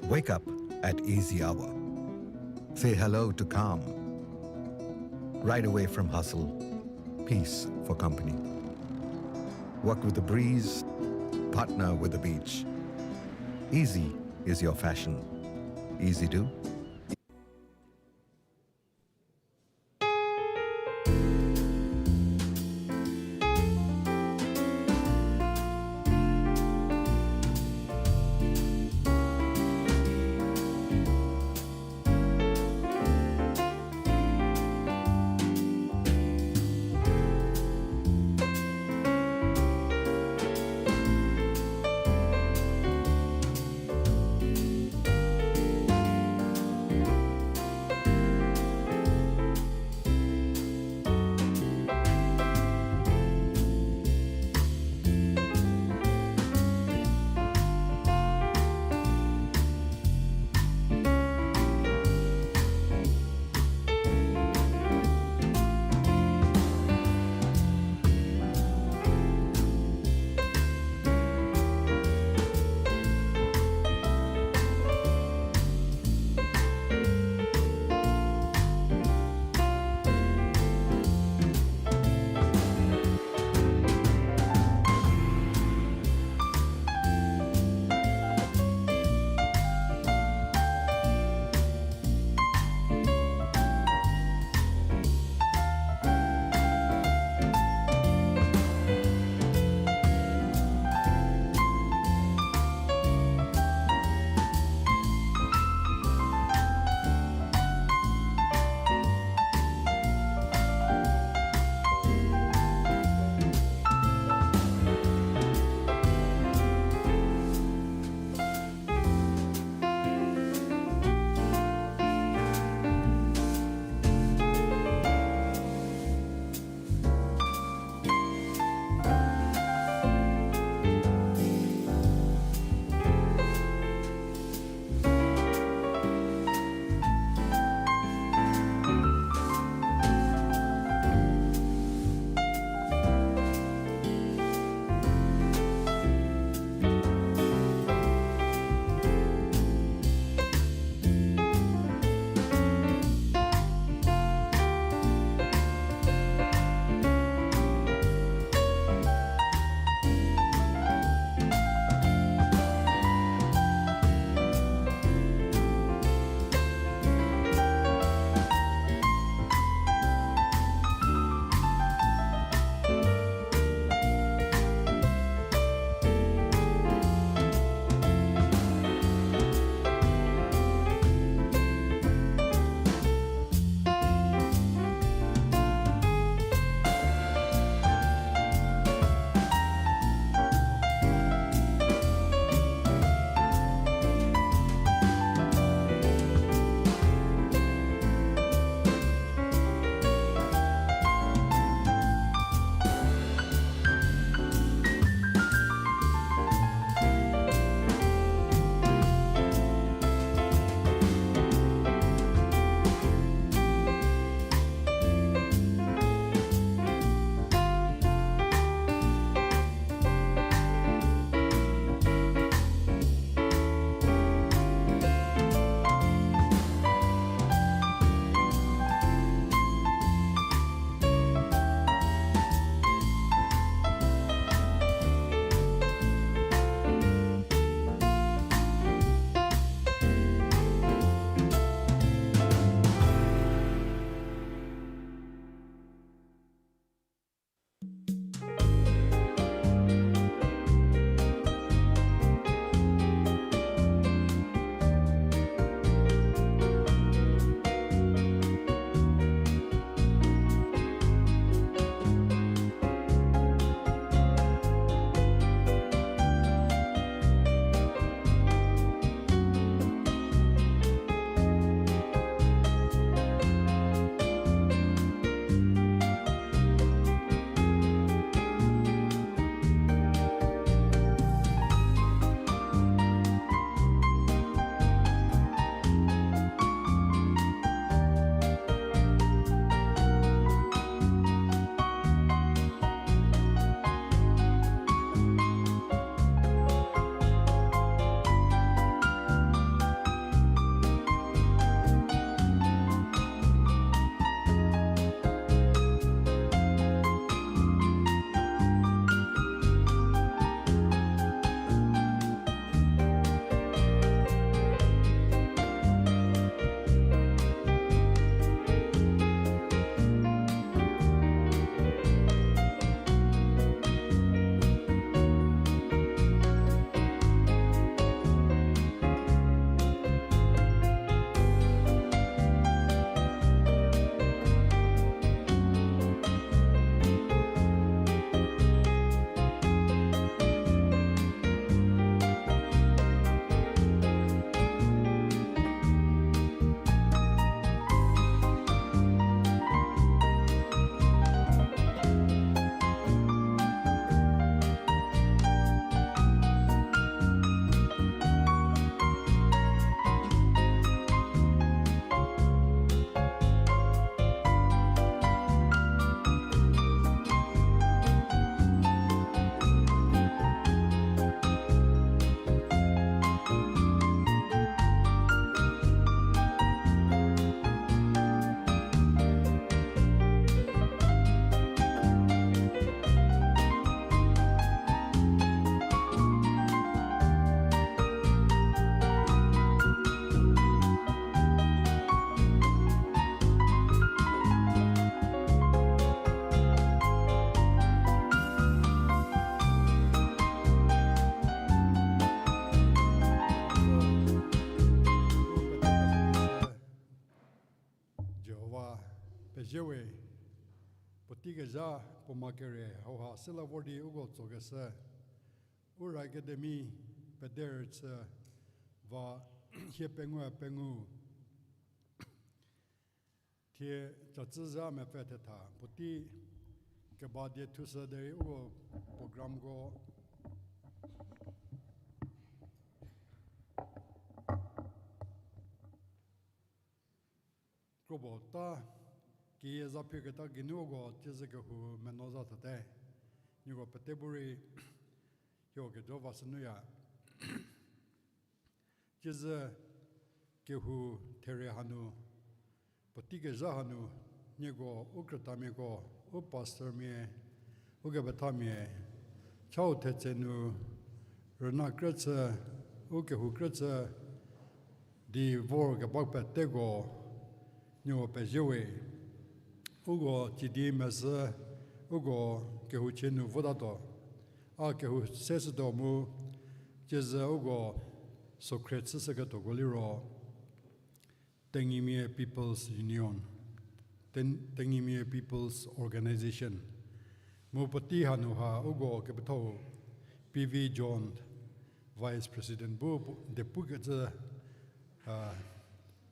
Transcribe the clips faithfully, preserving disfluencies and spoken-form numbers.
Wake up at easy hour. Say hello to calm. Ride away from hustle. Peace for company. Walk with the breeze. Partner with the beach. Easy is your fashion. Easy do. Ziewe, puotei kezha puo ma kere hauha sela vor di uko tsokeshü, Ura Academy pederüchü va hie pengou pengou thie cacü zha mepfü thetha puotei keba die thushü derei uko programko kropuo ta keyie za phiketa geinu uko ciezü kehou meno za thate. Nieko pete bu rei hio kejo va shünuya. Ciezü kehou there hanu, puotei kezha hanu, nieko u krütamiako, u pastormia, u kepethamia, chau thetse nu rüna krüchü, u kehou krüchü di vor keba peteko nieko pezie we. Uko cidi mezhü, uko kehouchie nu votatuo. A kehou se shütuo mu, ciezü uko sokhrie chüshüketuoko liro Tengimia People's Union, Ten-, Tengimia People's Organization. Mu puotei hanu ha uko kepethau P V John, Vice President bu pu-, depukecü, a,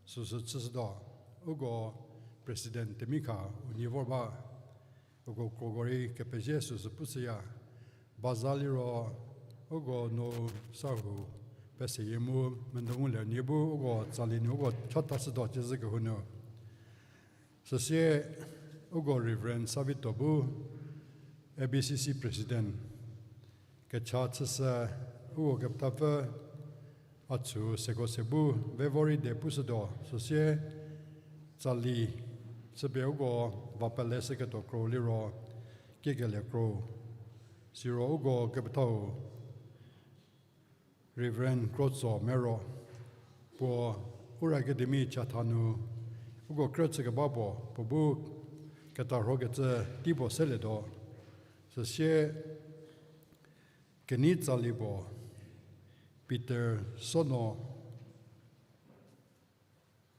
süsü chüshütuo, uko President Temikha unie vor ba, uko kroko rei kepezie süsü pushüya. Baza liro uko no sa hu peseyie mu mendo ngulie nie bu uko tsali nu uko chatashütuo ciezü kehou nu. Süsie uko Reverend Savito bu A B C C President kecha chüshü, uko kepethapfü a chü seko se bu vevo rei de pushütuo, süsie tsali chüpie uko va peleshüketuo kro liro kiekelie kro. Siro uko kepethau Reverend Krotso Mero, puo Ura Academy chatha nu uko krü chükeba puo, puo bu ketarhokecü tei puo selietuo. Süsie kenei tsali puo Peter Sono,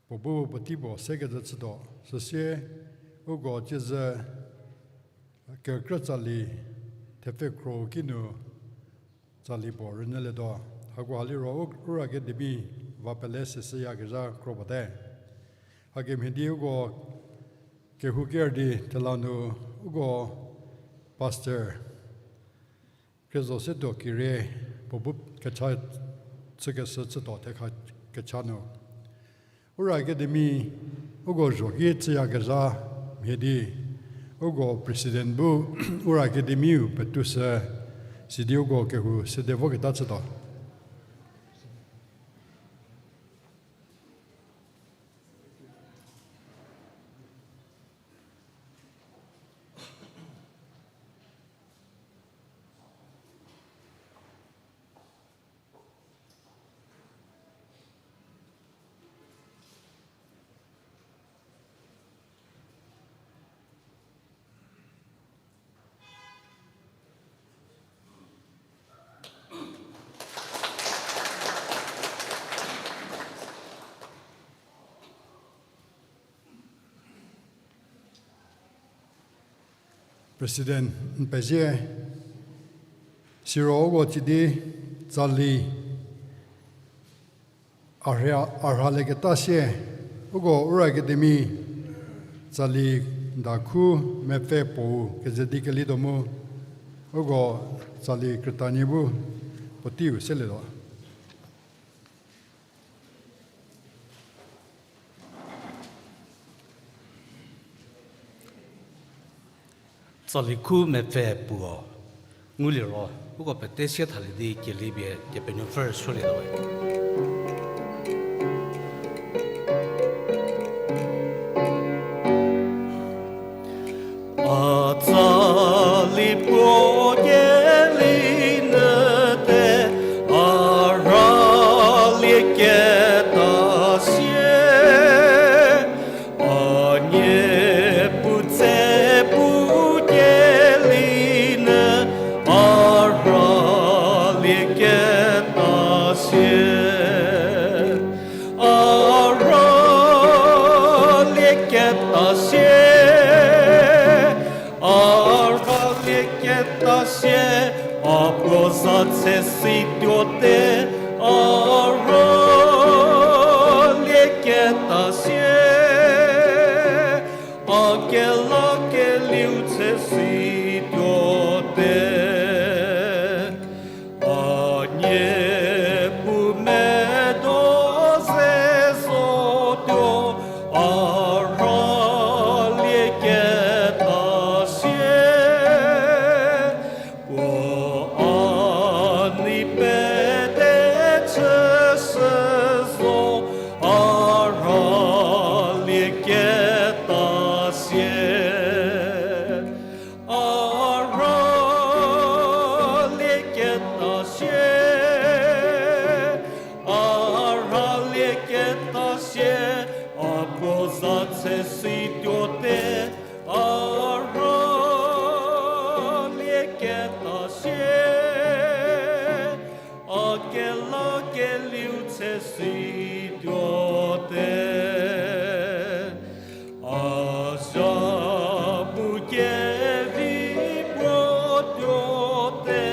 puo bu puotei puo sekecü chütuo. Süsie uko ciezü kekrü tsali thepfhe kro kinu tsali puo rünyülietuo. Hakoha liro u-, Ura Academy va pele seshüyakezha kro puote. Hakemhie di uko kehou ker di thela nu uko pastor Khriezosetuo Kire puo bu kecha chükeshü chütuo thekha kecha nu. Ura Academy uko zho ki chüyakezha mhie di uko president bu Ura Academy-u petushü, sidi uko kehou sede voketa chütuo. President n pezie, siro uko tsidi tsali a rha-, a rhalieketa sie, uko Ura Academy tsali dakhu mepfü puou keze di kelituo mu, uko tsali krütanie bu puoteiu selietuo. Tsali khu mepfü puo nguliro, uko pete sie thalie di kelipie Kepenuopfü rüsuolietuo we. A tsali puo keli nyü te, a rhalieketa sie, a nie pu tse pu keli nyü, a rhalieketa sie. A puo za tse si tuote, a rülieketa sie, a kelakelieu tse si tuote. A nie pu medo ze zotuo, a rülieketa sie, puo a nei pete chüshü zo, a rülieketa sie. A rülieketa sie, a rülieketa sie, a puo za tse si tuote, a rülieketa sie, a kelakelieu tse si tuote. A za bu kevi puo tuote,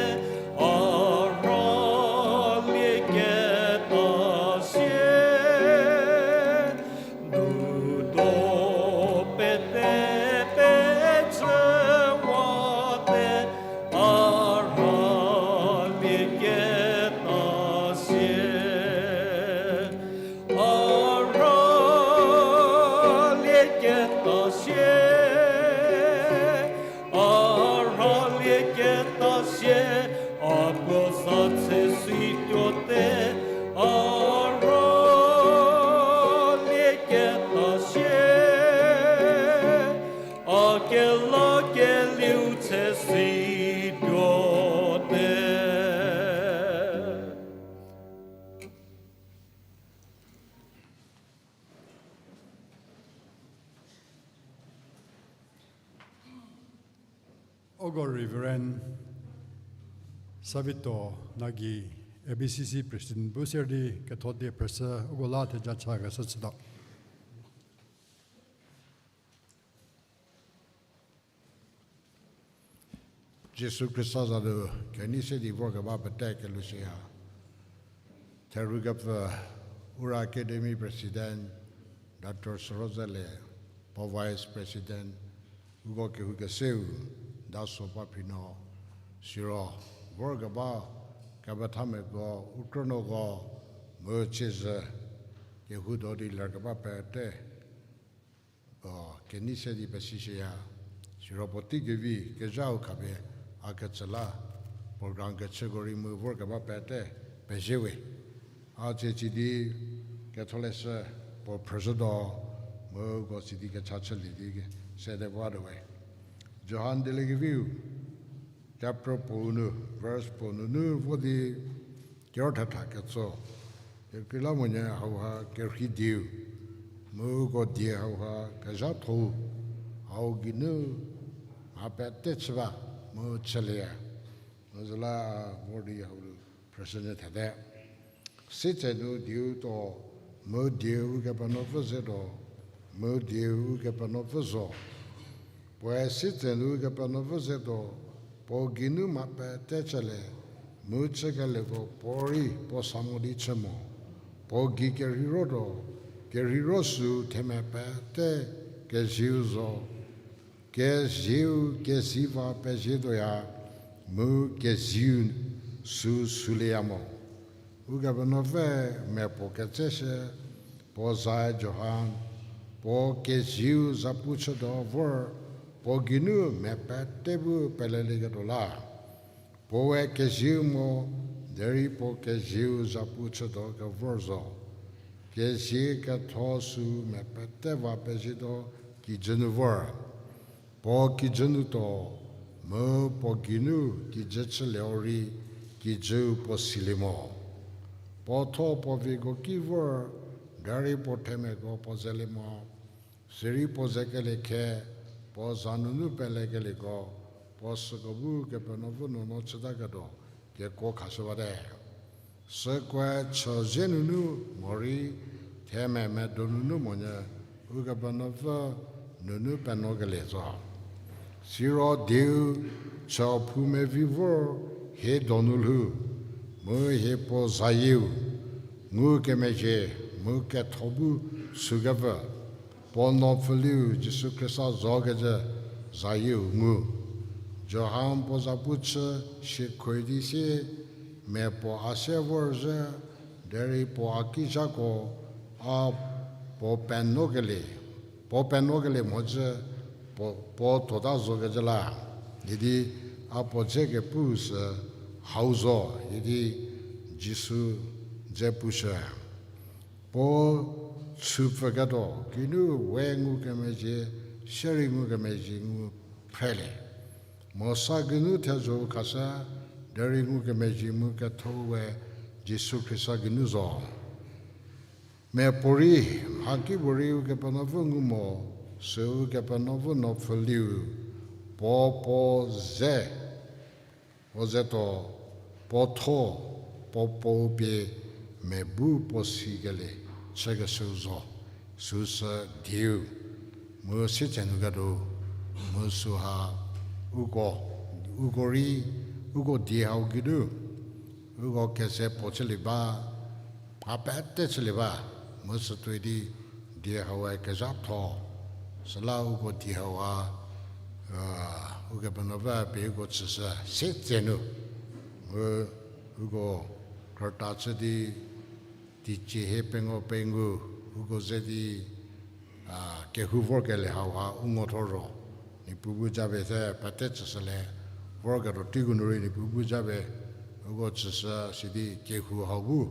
a rülieketa sie, nu do pete pechüwate, a rülieketa sie. A rülieketa sie, a rülieketa sie, a puo za tse si tuote, a rülieketa sie, a kelakelieu tse si tuote. Uko Reverend Savito Nagi, A B C C President bu ser di ketho die phrüshü, uko la theja chakeshü chütuo. Jisu Khrista za nu kenei se di vorkeba pete kelushüya. Therhukepfü, Ura Academy President, Doctor Sürozele, puo Vice President, uko kehoukeseu, Daso Paphrino, siro, vorkeba, kepethamiako, u krünuoko, mu chiezü, kehoudo di lerkeba pete, kenei se di pesishüya, siro puotei kevi kezhau khapie a ketsü la, program kechüko rei mu vorkeba pete pezhiewe. A tsie tsidi ketholeshü puo phrüshütuo, mu uko tsidi kecha chülie di sede vatuo we. Johan Dieliekeviu, chapter puo nu, verse puo nunu vo di kerothetha ketso. Kekreilamonyü hauha kerhei dieu, mu uko die hauha kezhatho-u, hau geinu mha pete chü ba mu chülieya. Mu süla vor di hau phrüshünyü thete. Sitse nu dieu tuo, mu dieu Ukepenuopfü zetuo, mu dieu Ukepenuopfü zo. Puoe sitse nu Ukepenuopfü zetuo, puo geinu mha pete chülie, mu chükelieko puorei puo sa mo di chü mo. Puo gei kerhei rotuo, kerhei ro süu themia pete kezieu zo. Kezieu keziva pezietuoya, mu kezieu süu sülieya mo. Ukepenuopfü mia puo ketseshü, puo zae Johan, puo kezieu zapu chütuo vor, puo geinu mia pete bu pelelieketuo la. Puoe kezieu mo, derei puo kezieu zapu chütuo kevor zo. Kezie ketho süu mia pete va pezietuo kijü nu vor. Puo kijü nu tuo, mu puo geinu kijü chülie-o rei kijüu puo silie mo. Puo tho puo vieko ki vor, derei puo themiako puo zelie mo. Sirei puo zekelie khe, puo za nunu pelekelieko, puo süko bu Kepenuopfü nuonuo chütaketuo kekuo khashü bate. Sükoe chü zie nunu morei themia medo nunu monyü Ukepenuopfü nunu penuokelie zo. Siro dieu chü phou mevi vor, hie donu lhou, mu hie puo zayieu ngukemezhie mu ketho bu sükepfü, puo nuopfüliu Jisu Khrista zokecü zayieu ngu. Johan puo zapu chü siekhoui di sie, mia puo a se vorzhü, derei puo a ki zhako a puo penuokelie, puo penuokelie mhodzü puo, puo tuota zokecü la, idi a puo dze kepu sü hau zo, idi Jisu dze pushü. Puo chüpfüketuo geinu we ngukemezhie, sierei ngukemezhie ngu phrelie. Mosa geinu thezho-u khashü, derei ngukemezhie mu ketho we Jisu Khrista geinu zo. Miapuorei mhakipuorei Ukepenuopfü ngu mo, sü Ukepenuopfü nuopfüliu, puo puo ze, puo zetuo, puo thuo, puo puou pie mia bu puo sikelie chükeshüu zo, süsü dieu. Mu sietsenu ketuo, mu süha uko, uko rei, uko die hau geinu, uko keze puo chülie ba, mha pete chülie ba, mu sütuoi di die haue kezhatho, süla uko die hau ha, Ukepenuopfü pie uko tsüshü sietsenu. Mu uko krüta chü di, teicie hie pengou pengou, uko ze di, a, kehou vorkelie hauha u ngothor ro, Niepuu bu japie se pete tsüshülie, vorketuo teiko nu rei Niepuu bu japie, uko tsüshü sidi kehou hau bu,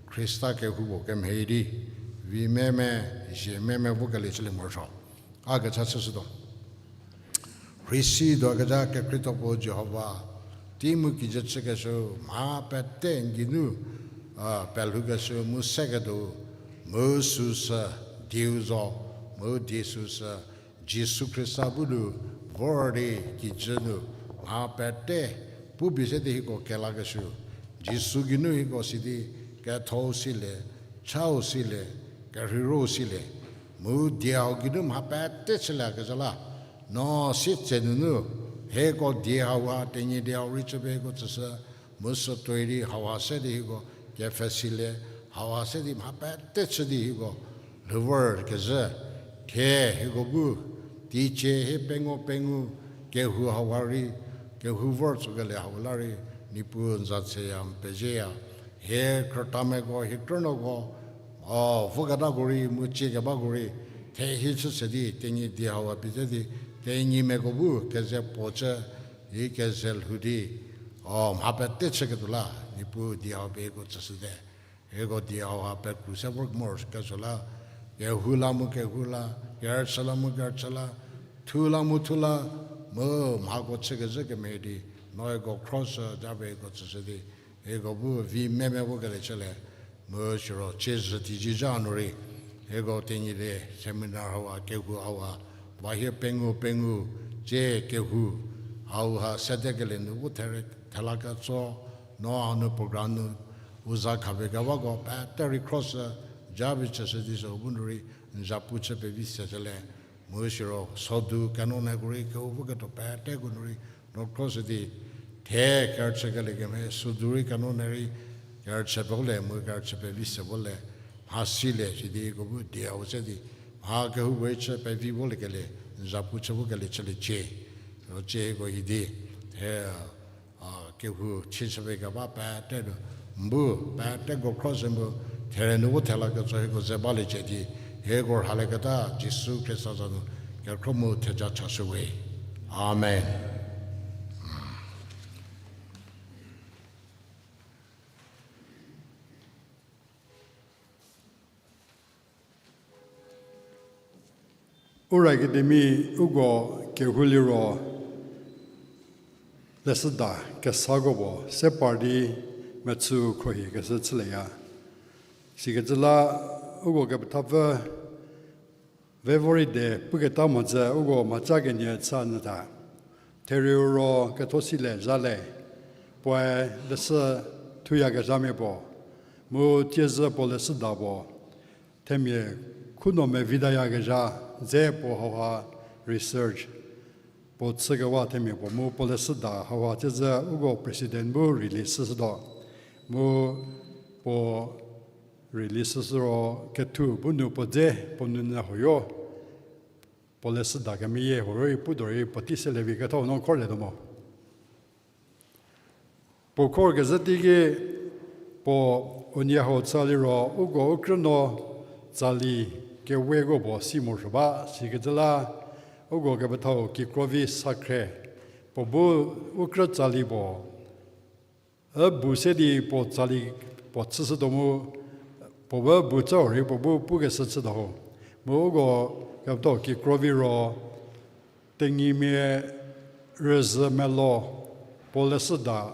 Khrista kehou puo kemhie di, vi meme, zie meme vokelie chülie morosuo. A kecha chüshütuo. Rhisi duakezha kekhrietho puo Jihova, tei mu kijü chükeshü mha pete n geinu, a, pelhoukeshü mu seketuo, mu süsü dieu zo, mu die süsü, Jisu Khrista bu nu vor di kijü nu mha pete pupie se di hieko kelakeshü, Jisu geinu hieko sidi kethou silie, chau silie, kerheiro silie, mu die hau geinu mha pete chüliekezha la, no sietse nunu, hieko die hau ha Tenyidie hau rei chüpie hieko tsüshü, mu sütuoi rei hauha se di hieko kepfhesilie, hauha se di mha pete chü di hieko lhou vorkezhü, thie hieko bu, teicie hie pengou pengou, kehou hauha rei, kehou vor tsokelie hau la rei, Niepuu n za tseya, n pezieya, hie krütamiako, hie krünuoko, o, voketako rei, mu tsiekebako rei, thehie chü se di, Tenyidie hauha pie ze di, Tenyimiako bu keze puo chü, i keze lhou di, o, mha pete chüketuo la, Niepuu die hau pie hieko tsüshüte. Hieko die hauha pekru se vor morokesuo la, kehou la mu kehou la, kerüchü la mu kerüchü la, thu la mu thu la, mu mhako chükezhü kemhie di, no hieko cross japie hieko tsüshü di, hieko bu vi meme vokelie chülie, mu siro tsiezhü teicie zha nu rei, hieko Tenyidie seminar hauha, kehou hauha, va hie pengou pengou, tsie kehou hauha sedekelie nu bu there thela ketso, no hanu program nu u za khapie kebako pete rei cross japie chüshü di sü bu nu rei n zapu chü pevi se chülie, mu siro sodu kenoneko rei kehou voketuo peteko nu rei no cross di, the kerüchükelie kemhie sodu rei kenone rei kerüchü pe le mu kerüchü pevi se vo le, mha silie sidi hieko bu die hau se di, mha kehoupuorei chü pevi voliekelie, n zapu chü vokelie chüliecie. Ro tsie hieko idi, the, a, kehou chie chüpie keba pete nu, n bu peteko cross mu, there nu vo thela ketso hieko ze baliecie di, hieko rhalieketa Jisu Khrista za nu kekhro mu theja chashüwe. Amen. Ura Academy uko kehou liro leshüda kesako puo se par di mechü khruohi keshü chülieya. Sikecü la uko kepethapfü February de puketa mhodzü uko mhaca kenie chü nyü tha. Therieu ro ketho silie zha le, puoe leshü thuyakezhamia puo, mu tiezü puo leshüda puo, themia khunuo mevidayakezha dze puo hauha research puo chükewa themia puo mu puo leshüda hauha thiedzü uko president bu release shütuo. Mu puo release shüro kethu bu nu puo dze puo nunyü huoyo, puo leshüda kemeyie huoyo rei pu dorei puotei se le vi ketho no khorlietuo mo. Puo khorkezhü teiki puo unie hau chü liro uko u krünuo tsali keweko puo si morosuo ba sikecü la, uko kepethau kikrovi sakhre puo bu u krü tsali puo, e bu se di puo tsali puo chüshütuo mu, puo bu bu chü rei puo bu pukeshü chütuo ho. Mu uko kepethau kikrovi ro Tenyimia rüzhü melo, puo leshüda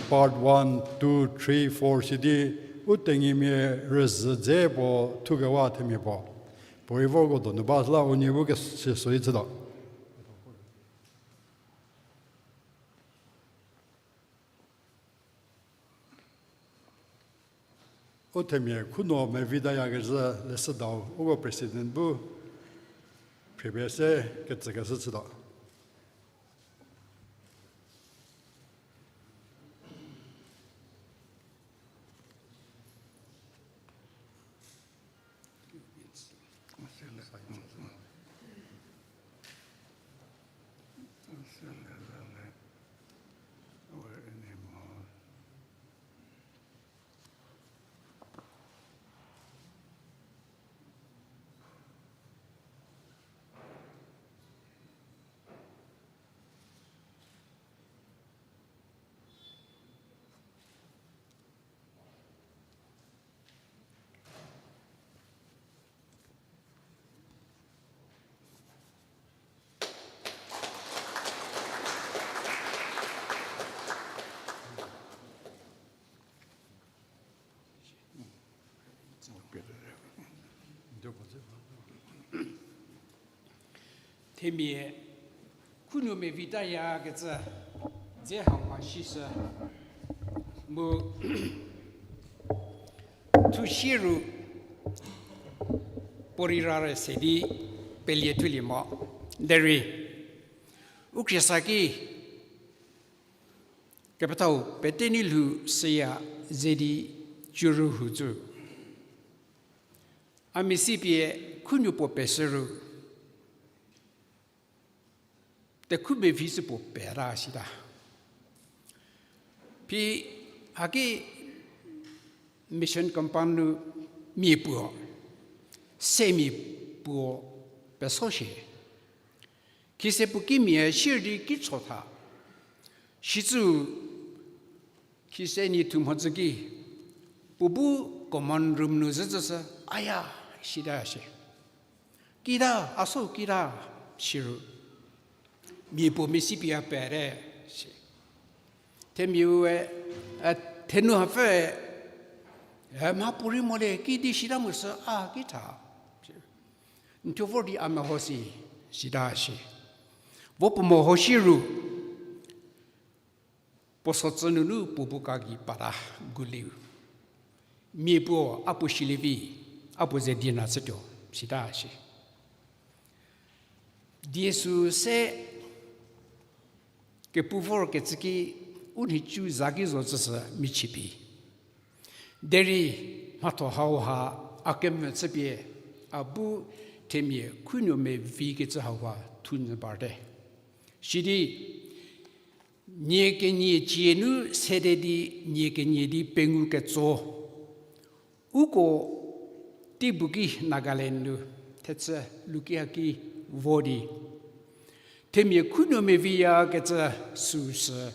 part one, two, three, four sidi, u Tenyimia rüzhü dze puo thukewa themia puo. Puorei vorko donu ba süla unie bu kese suoi chütuo. U themia khunuo mevitayakecü leshüdau uko president bu phrepie se ketsükeshü chütuo. Themia khunuo mevitayakecü dze hauha sishü mu thusie ru puorei rare se di pelie thulie mo. Derei u khriesa ki kepethau pete nei lhou süya ze di cüru hu tsü. A mia si pie khunuo puo peshü ru, tekhube vi sü puo peta sita. Phi haki mission compound nu mia puo, semia puo peso shie. Khise puo kimia sier di ki chotha. Sitsü khise nie thu mhodzü ki, puo bu common room nu zhüzhüsü, aya, sita shie. Kita, a so kita, siru. Mia puo mia si pie a pete, si. Themiae, e, thenu hapfü, e, mha puorei mo le, kidi sita mo sü, a, kitha. N thuo vor di a meho si, sita shie. Vo puo meho siru. Puo sotsü nunu puo bu ka gei pata guliu. Mia puo a puo silievi, a puo ze diena chütuo, sita shie. Die sü se kepu vorkecü ki u nhicu za ki zo tsüsü michie pie. Derei mhatho hauha a kemvü chüpie a bu themia khunuo mevikecü hauha thunyü bate. Sidi nie kenie cie nu sede di nie kenie di pengou ketso. Uko teibu ki Nagaland nu thechü lukia ki vo di themia khunuo meviyakecü süsü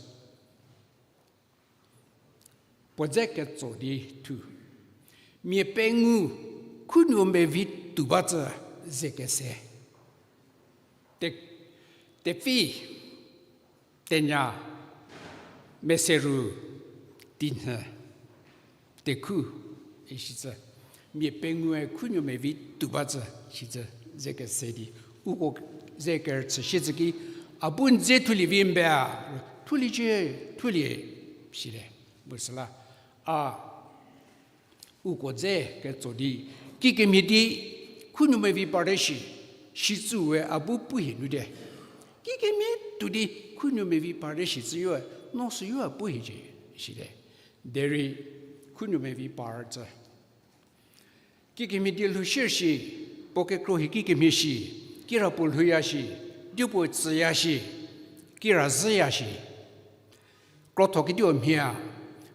puo dze ketso di thu. Mia pengou khunuo mevi tuo ba tsü ze kese. Te, tepfi, tenya, meseru, tinhü, tekhu, isitsü. Mia pengoue khunuo mevi tuo ba tsü, sitsü, ze kese di. Uko ze kerüchü shitsü ki, a bu n dze thulie vi n be a, thuliecie, thulie, sile, mu süla, a, uko dze ketso di, kikemhie di, khunuo mevi parte shi, sitsüe a bu pu hie nu te. Kikemhie tuo di khunuo mevi par di shi tsü yoe, no sü yoe pu hiecie, shite. Derei khunuo mevi par tsü. Kikemhie di lhou shie shi, puo kekro hi kikemhie shi, kirapuo lhouya shi, dipuo tsüya shi, kira zhüya shi. Krotho kediu mhie,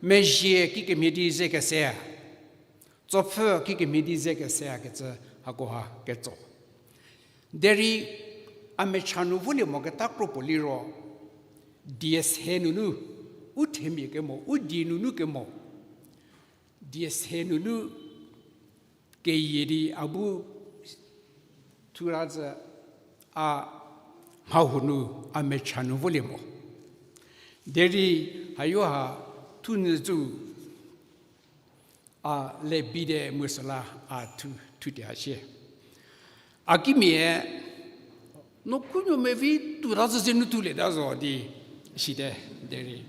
mezhie kikemhie di ze kese, tsopfü kikemhie di ze kese kecü hakoha ketso. Derei a mecha nu volie moketa kro puo liro, die se nunu, u themia kemo, u die nunu kemo, die se nunu keyie di a bu thura tsü a mha huo nu a mecha nu volie mo. Derei hayo ha thunyü tsü a le bide mu süla a thu, thutie ha shie. A kimia, no khunuo mevi tuota zhü ze nu thulieta zo di, shite, derei.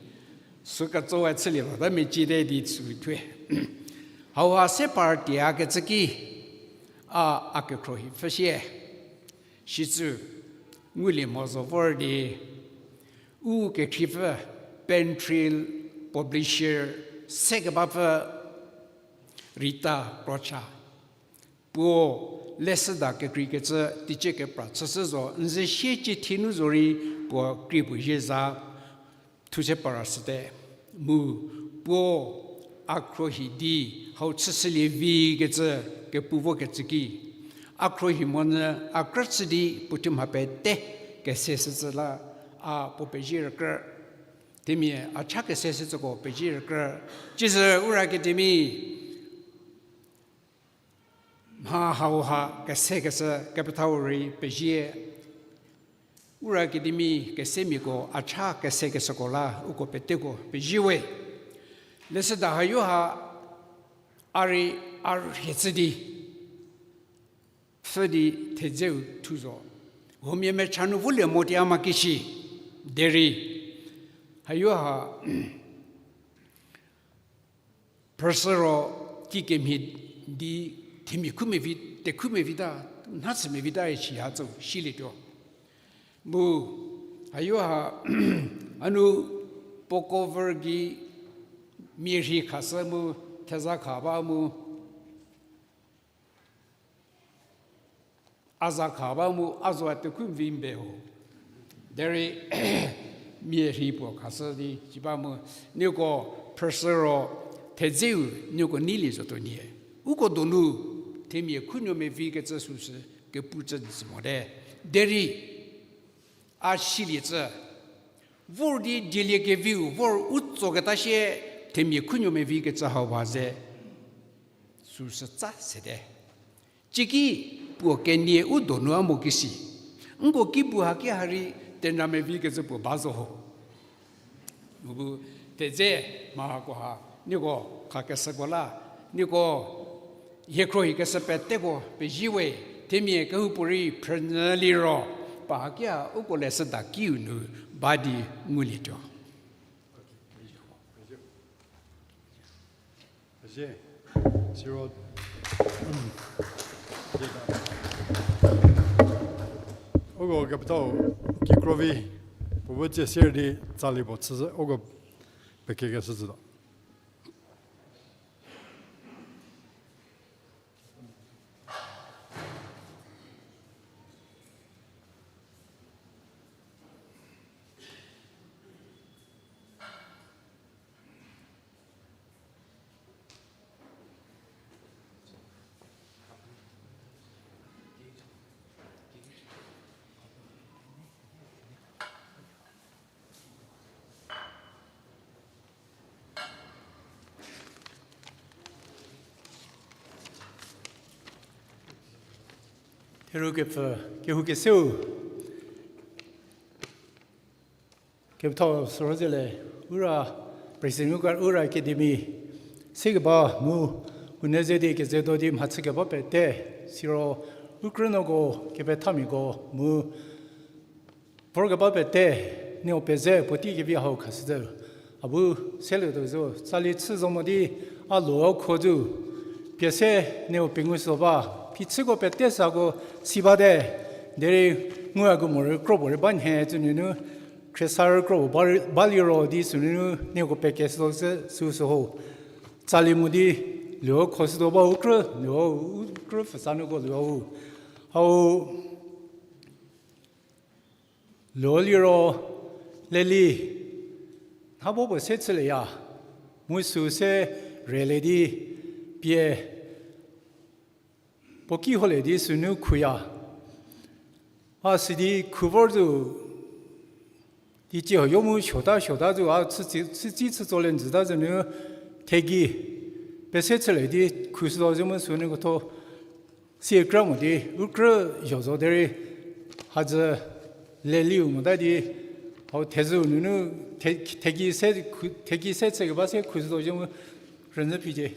Sü ketsoe chülie lota meciete di sü thue. Hauha se par tiekecü ki, a, a kekhro hi pfhüsie. Shicü, ngulie mo zo vor di, u kekhripfü Pentrill Publisher se kebapfü Rita Krocha. Puo leshüda kekreikecü teicie kepra chüshü zo, n ze sie cithie nu zorei puo krie puo zie za thuse para shüte. Mu puo a khruohi di hau chüshülie vi kecü kepu vokecü ki, a khruohi monyü a krüchü di puo thie mha pete kese shücü la a puo pezie rükrü. Themia a cha kese shücüko pezie rükrü. Cizü Ura Academy mha hauha kese kecü kepethau rei pezie. Ura Academy kesemiako a cha kese kecüko la uko peteko pezie we. Leshüda hayo ha a rei a rhie chü di pfhü di thedzeu thu zo. Huomia mecha nu volie mo ti a ma kishi, derei hayo ha phrüshü ro kikemhie di themia khu mevi, tekhu mevita, nha chü mevita ishi ha tsü silietuo. Mu hayo ha a nu puo cover gei mia rhei khashü mu theza kha ba mu a za kha ba mu a zo a tekhu mvi mbe ho. Derei mia rhei puo khashü di si ba mu nieko phrüshü ro thedzeu nieko neilie zotuo nie. Uko donu themia khunuo mevi kecü süsü kepu cü di sü mote. Derei a silie cü vor di dielie keviu vor u tsoketa sie themia khunuo mevi kecü hauha ze süsü tsa sete. Ciki puo kenie u donu a mo kisi. Nko ki bu haki ha rei tenra mevi kecü puo ba zo ho. Mu bu thedze mha hakoha nieko khakeshüko la, nieko hie khruohi keshü peteko pezie we, themia kehoupuorei phrünyü liro, pa haki ha uko leshüda kiu nu ba di ngulietuo. Azie, siro, uko kepethau kikrovi puo bu tsie sier di tsali puo chüzhü, uko pekekeshüzhütuo. Theru kepfü, kehoukeseu, kepethau sürhodzüle, Ura, President Ura, Ura Academy, sikeba mu, u ne ze di kezetuo di mhachükeba pete, siro, u krünuoko, kepethamiako, mu, vorkeba pete, nieko peze puotei kevi hau khashütuo. A bu selietuo zo, tsali chü zo mo di a lo a kho zo. Pie se nieko pengou zo ba, phichüko pete sako si bate. Derei Ngukemhie rei kro puo rei ba nhie tsü nunu, khriesarü kro puo ba rei, ba liro di sünunu nieko pekeshütuo se sü sü ho. Tsali mo di, luo khoshütuo ba u krü, luo u krü pfhüsanuoko luo u. Hau, luo liro, leli, habo puo se chülieya, mu sü se rele di, pie, puo ki holie di sünu khuya. A sidi khu vor zo, di tieho yo mu suota suota zo, a chütsi, chütsi chütsolie njüta zünu thegi, pese chülie di khushütuo zo mu sünu ketho, sie kra mo di, u krü zho zo derei, hadzü leliu mota di, hau thezü nunu, the-, thegi se khu-, thegi se chükeba se khushütuo zo mu, rünyü phicie.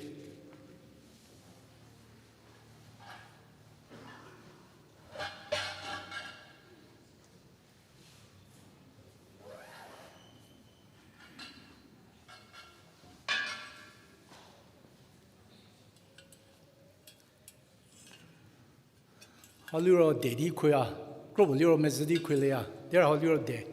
Hau liro de di khuya, kro puo liro mezhü di khulieya, derei hau liro de.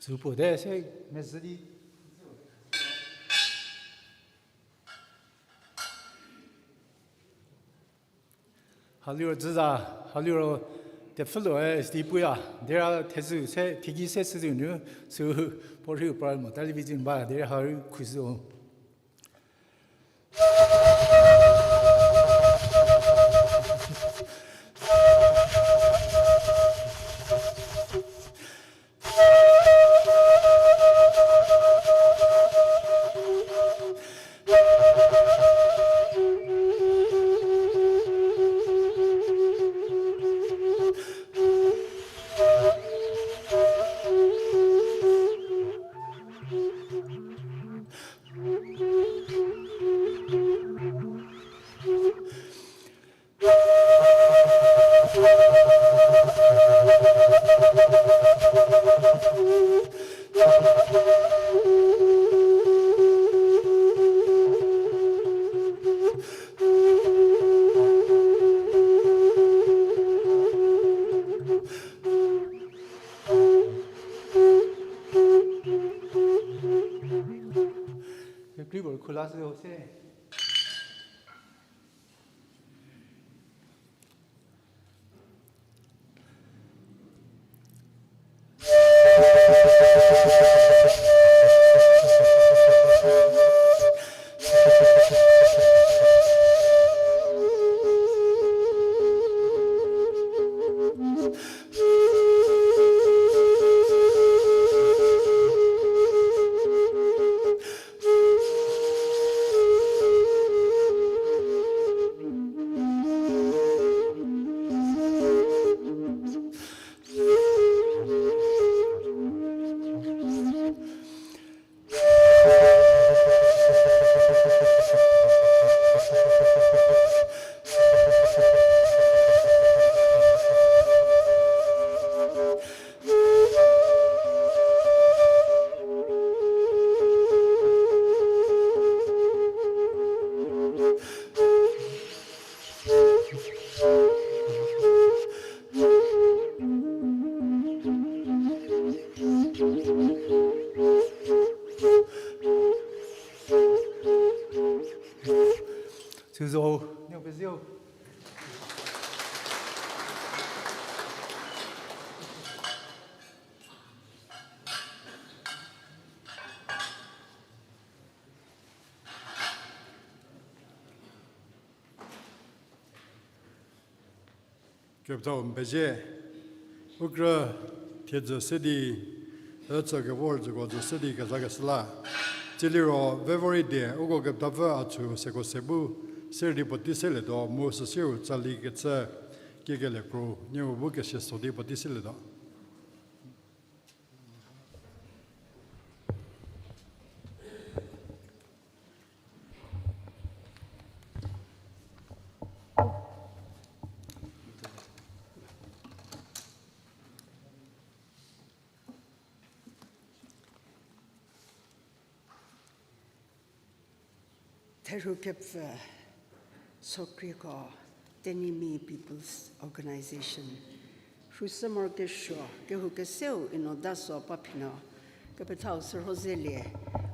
Tsüpuo de se mezhü di. Hau liro dzüza, hau liro tepfüloe sidi puya, derei thezü se, thegi se süzü nu, sü puo rhi u pra mo, television ba, derei hau rei khushü. Kekreipuorei khula sü ho se. Thuzo, nieu pezieu. Kepethau n pezie, u krü thiedzü se di, ücü kevor züko zü se di kezakeshü la. Tsiliro February die, uko kepethapfü a chü seko se bu, se di puotei selietuo, mu süsie u tsali kechü, kiekelie kro, nieu bu kesie so di puotei selietuo. Therhu kepfü sokrieko, Tenyimi People's Organization, rhushü morokesuo kehou keseu Inodaso Paphinuo, kepethau sürhozelie,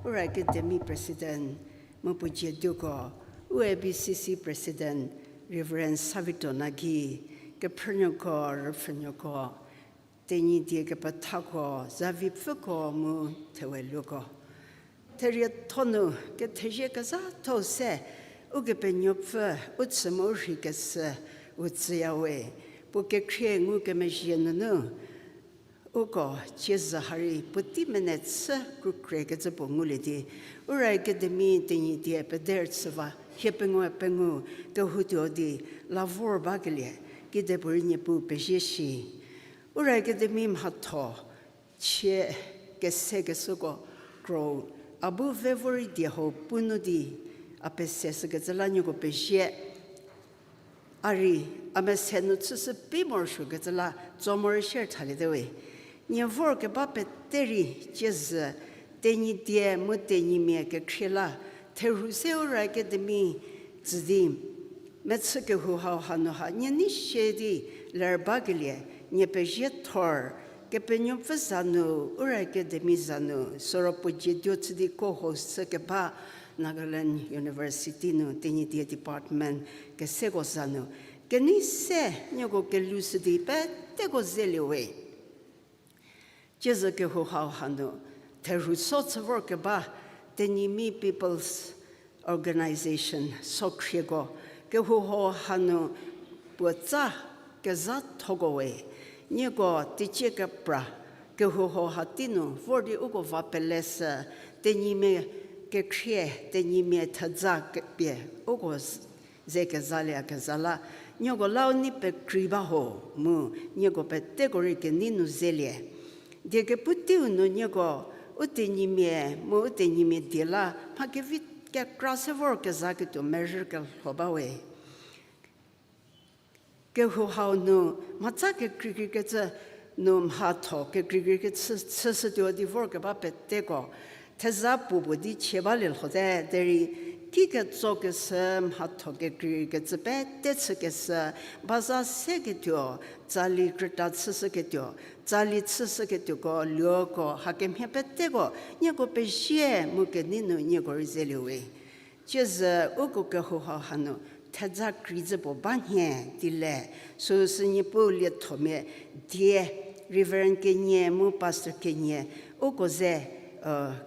Ura Academy President, mu puo dzie duko, u A B C C President, Reverend Savito Nagi, kephrünuoko, rüpfhünuoko, Tenyidie kepethako, zavipfüko mu theweluoko. Therietho nu kethezie kezhatho se, Ukepenuopfü u chü mu u rheikeshü u tsüyawe, puo kekhrie ngukemezhie nunu, uko tsiezü ha rei puotei mene chü krükrekecü puo ngulie di, Ura Academy Tenyidie peder chü va hie pengou pengou kehoutuo di la vor bakelie, kidepuorei Niepuu pezie shi. Ura Academy mhatho chie kesekeshüko kro, a bu February die hau pu nu di a pese shükecü la nieko pezie. A rei, a mese nu chüshü pei morosuokecü la tso morosuo thalietewe. Nie vorkeba pete rei tsiezü, Tenyidie mu Tenyimia kekhrie la, therhu se Ura Academy tsü di, mechü kehou hau hanu ha nie nei sie di ler bakelie, nie pezie thor, Kepenuopfü za nu, Ura Academy za nu, süro puo dzie duo chü di co-host chü keba Nagaland University nu Tenyidie Department keseko za nu, kenei se nieko kelushü di peteko zeliewe. Tsiezü kehou hau hanu, therhu so chü vorkeba Tenyimi People's Organization sokhrieko, kehou hau hanu puotsa kezhathoko we, nieko teicie kepra, kehou hau hatei nu vor di uko va peleshü, Tenyimia kekhrie, Tenyimia thedza kepie, uko ze kezaliekezha la, nieko la u nei pekrei ba ho, mu nieko peteko rei kenei nu zelie. Die kepu teiu nu nieko, u Tenyimia mu u Tenyimia die la mha kevi kekra se vor kezaketuo merü kelho bawe. Kehou hau nu mhatsa kekreikreikecü nu mhatho kekreikreikecü chüshütuo di vorkeba peteko, theza puo puo di chie balie lhote derei, kiketsokeshü mhatho kekreikreikecü pete chükeshü, baza seketuo, tsali krüta chüshüketuo, tsali chüshüketuoko, luoko, hakemhie peteko nieko pezie mu kenei nu nieko rei zeliewe. Tsiezü uko kehou hau hanu thedza krei zü puo ba nhie di le, süsü Niepuu liethomia die, Reverend kenie mu Pastor kenie, uko ze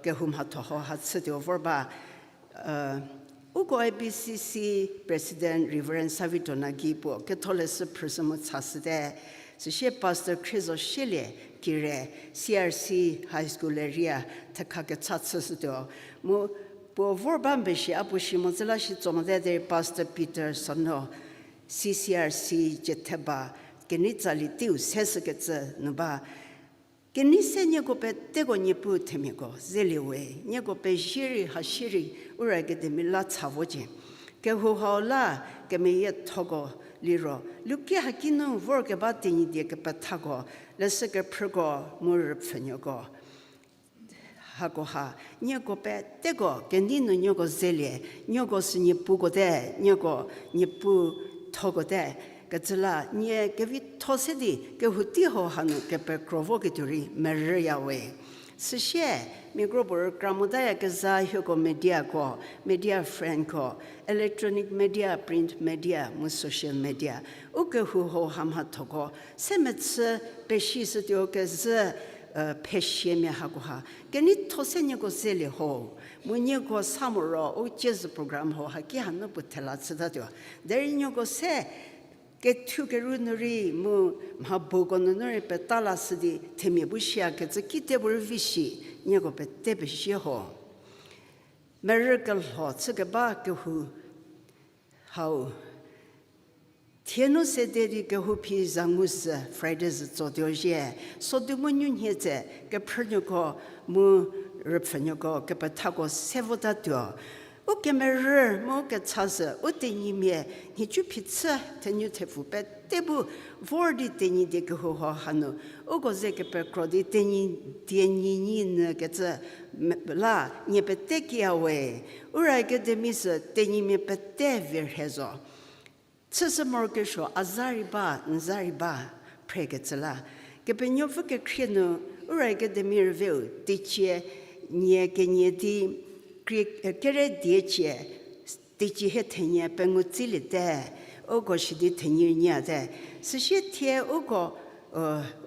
kehou mhatho hau ha chütuo vor ba. Uko A B C C President Reverend Savito Nagi puo ketholeshü phrüshü mu chashüte. Süsie Pastor Khriezosielie Kire, C R C High School area thekha kecha chüshütuo. Mu puo vor ba mbe shi a puo shi mo zü la shi tso mote derei Pastor Peter Sono, C C R C Jetheba, kenei tsali teiu seshükecü nu ba. Kenei se nieko peteko Niepuu themiako zeliewe, nieko pezie rei hasie rei Ura Academy la cha vocie. Kehou hau la kemeyiethoko liro, luki haki nu vorkeba Tenyidie kepethako, leshü kephrüko mu rüpfhünuoko, hakoha, nieko peteko kenei nu nieko zelie, nieko sü Niepuuko te, nieko Niepuu thoko te, kecü la nie kevitho se di kehou tei hau hanu kepekro voketuo rei merüyawe. Süsie, mia kropuo rükra motaya kezha hieko mediako, media friendko, electronic media, print media, mu social media. U kehou hau ha mhathoko, se mechü peshishütuo kezhü, phesiamia hakoha. Keneitho se nieko zelie ho. Mu nieko sa moro, u ciezü program ho haki hanu puo thela chütatuo. Derei nieko se kethu keru nu rei mu mhabuko nunu rei peta lashü di themia bu shia kecü kite bu rei vi shi, nieko pete pezie ho. Merü kelho chükeba kehou hau. Thie nu sede di kehou phi za ngu sü Friday zü tsotuo zhie, sodu mu nunhie tse kephrünuoko mu rüpfhünuoko kepethako se votatuo. U kemerü mu kecha sü u tenyimia nhicu phichü thenu thepfu pete bu vor di Tenyidie kehou ho hanu uko ze kepekro di Tenyidie nyinyi nyü kecü la nie pete kiya we. Ura Academy sü tenyimia pete vi rhe zo. Chüshü morokesuo a za rei ba, n za rei ba, phrekecü la. Kepenuopfü kekhrie nu, Ura Academy rüveu teicie nie kenie di, krie, kere diecie, teicie hie thenie pengou tsiliete, uko shi di thenyi rei nyiate. Süsie thie uko,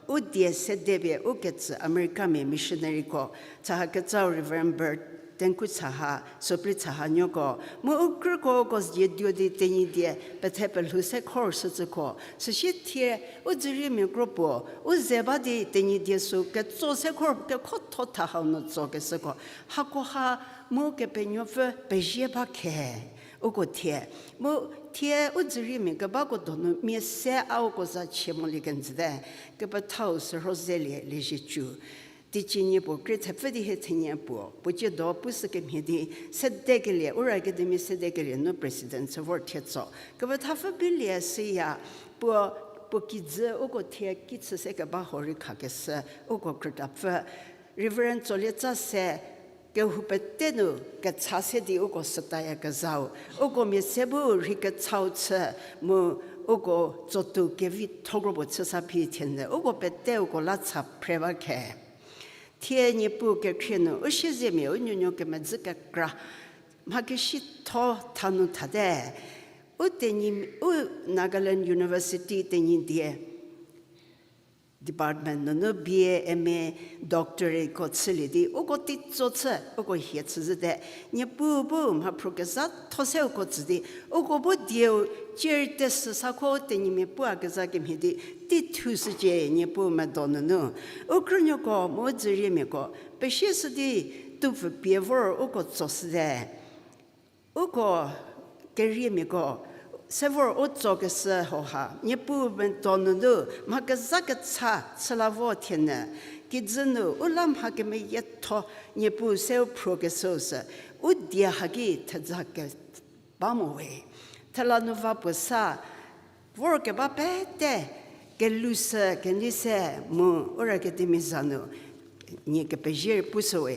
u die sedepie u ketsü Americamia missionaryko, Chahakecau Reverend Bert Tenku Chaha, Sopri Chaha nuoko, mu u krüko uko zie duo di Tenyidie pethe pelhou se khor sücüko, süsie thie u dzüriemia kropuo, u ze ba di Tenyidie sü ketso se khor kekhotho tha hau nu tsokeshüko, hakoha mu Kepenuopfü pezie ba khe, uko thie. Mu thie u dzüriemia kebako donu mia se a uko za chie molie kenjüte, kepethau sürho zelie lieziecü. Teicie nie puo krie thepfü di hie thenie puo, puo ciedo pushü kemhie di, sedekelie, Ura Academy sedekelie nu president chü vor thie tso. Kepethapfü bilie süya, puo, puo kijü uko thie ki chü se keba huo rei khakeshü, uko krütapfü. Reverend Tsolieca se, kehou pete nu kecha se di uko sütaya kezhau, uko mia se bu rhei kechau chü mu uko tsotou kevitho kro puo chü sa phi thie nyü, uko pete uko la cha phre ba khe. Thie Niepuu kekhrie nu u siezemia u nuonuo kemedzü kekra mha kesitho tha nu thate. U Tenyidie, u Nagaland University Tenyidie department nunu B A, M A, doctorateko chülie di uko teitso chü, uko hie chüzhüte. Niepuu bu mhaphruo kezhatho se uko tsü di, uko bu dieu cie rei tesü sa kho Tenyimia pua kezha kemhie di, tei thushücie Niepuu medo nunu. U krünuoko mu u dzüriemiako, pesieshü di, tupfü pie vor uko tsoshüte. Uko keriemiako, se vor u tsokeshü hoha, Niepuu medo nunu, mha kezha kecha chü la vo thie nyü, kijü nu u la mha kemeyietho Niepuu se u phruokeshüu sü, u die haki theza keba mo we. Thela nu va puo sa, vorkeba pete, kelhou sü, kenei se, mu Ura Academy za nu, nie kepezie rei pushü we.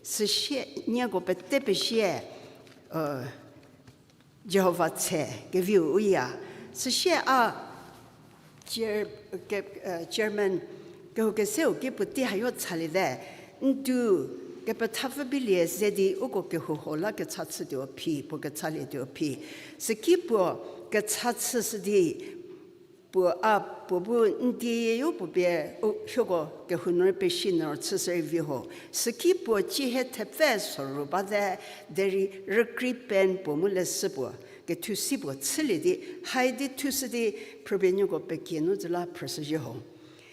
Süsie, nieko pete pezie, Jihova tse keviu u ya. Süsie a chair-, ke-, chairman kehou keseu ki puotei hayo chaliete, n du kepethapfü bilie ze di uko kehou ho la kecha chütuo phi, puo kechalietuo phi. Süki puo kecha chüshü di, puo a, puo bu n die yo puo pie, u, hieko kehou nu rei peshi nu chüshü rei vi ho. Süki puo cie hie thepfü soru bate, derei rükrei pen puo mu leshü puo, kethusi puo chülie di, hai di thushü di, phrüpie nieko pekie nu zü la phrüshüzhie ho.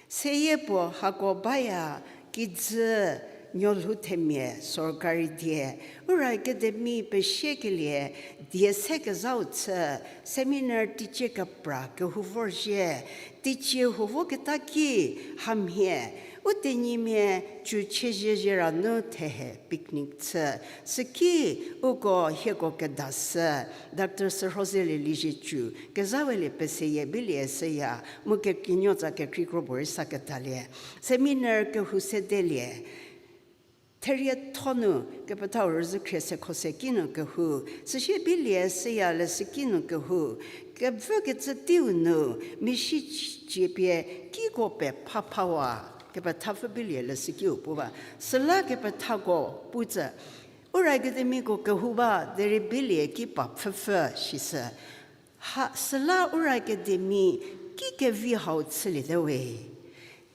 Seyie puo hako baya, kijü, nuolhou themia, sorkari die, Ura Academy pesiekelie, die se kezhau chü, seminar teicie kepra kehou vorzhie, teicie huo voketa ki, hamhie, u Tenyimia cü chiezhie zhie ra nu thehe picnic chü, süki uko hieko kedashü, Doctor Sürhozelie Liezietsu, kezhawelie peseyie bilie süya, mu kekinuo tsa kekrei kro puorei sa ketalie. Seminar kehou sedelie. Therietho nu kepethau rüzhü khrie sekho se ki nu kehou. Süsie bilie süya leshüki nu kehou. Kevükecü teiu nu, misi cie pie kiko pie phaphawa. kepethapfü bilie leshükiu pu ba. Süla kepethako pu tsü, Ura Academyko kehou ba derei bilie ki pa pfhüpfhü shisü. Ha, süla Ura Academy ki kevi hau chüliete we.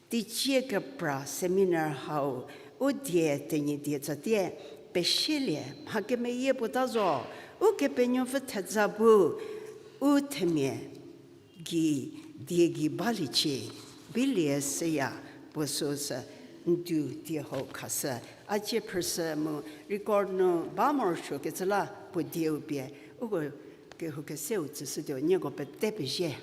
Teicie kepra seminar hau u die Tenyidie tsatie pesielie mha kemeyie puo ta zo, Ukepenuopfü thedza bu u themia gei die gei baliecie, bilie seya puo süsü ndu die hau khashü, a cie phrüshü mu record nu ba morosuokecü la puo dieu pie uko kehou keseu tsüshütuo, nieko pete pezie.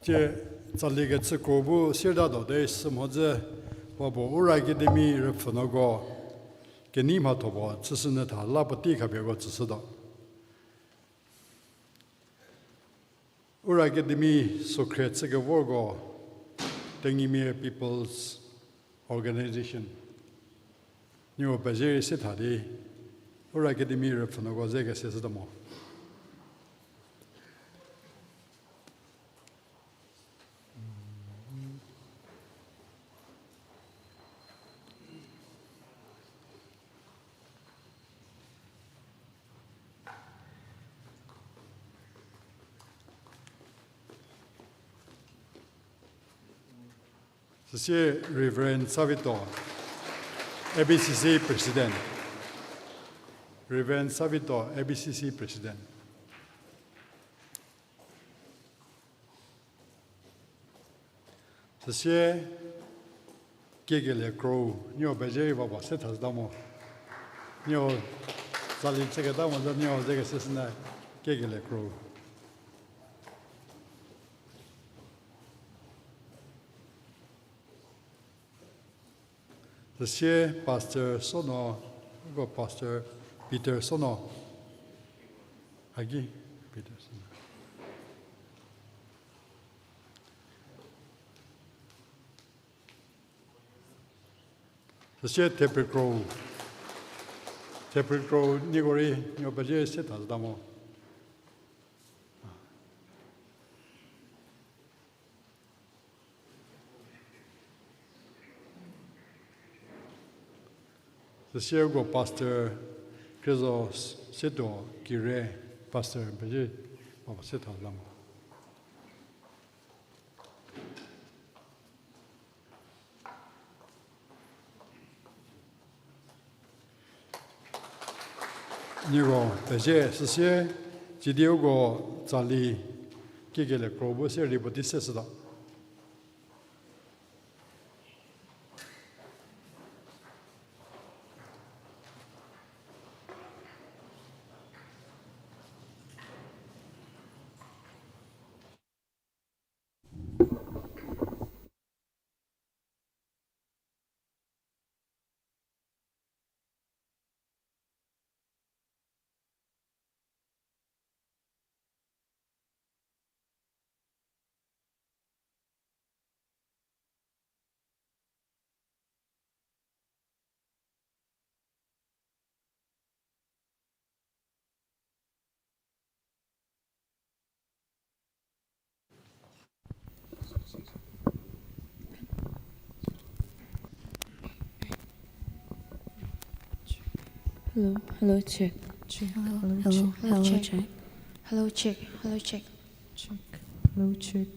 Tie tsali kecükro bu sierta do de sü mhodzü va puo Ura Academy rüpfhünuoko kenei mhatho puo chüshünyü tha la puotei khapieko tsüshütuo. Ura Academy sokhrie chükevorko Tenyimia People's Organization, nieko pezie rei se tha di, Ura Academy rüpfhünuoko ze kese shütuo mo. Süsie Reverend Savito, A B C C President. Reverend Savito, A B C C President. Süsie Kiekelie Kro, nieko pezie rei va puo se thashüta mo. Nieko tsali chüketa mo zü nieko ze kese shünyü Kiekelie Kro. Süsie Pastor Sono, uko Pastor Peter Sono. Hagi Peter Sono. Süsie Theprikro. Theprikro nieko rei, nieko pezie se thashüta mo. Süsie uko Pastor Khriezo Setuo Kire, Pastor pezie, va puo se thashüta mo. Nieko pezie, süsie tsidi uko tsali Kiekelie Kro bu se rei puotei se shüta. Hello, hello, check. Check. Hello, hello, check. Hello, hello, check. Check. Hello, check. Hello, check. Check. Hello, check.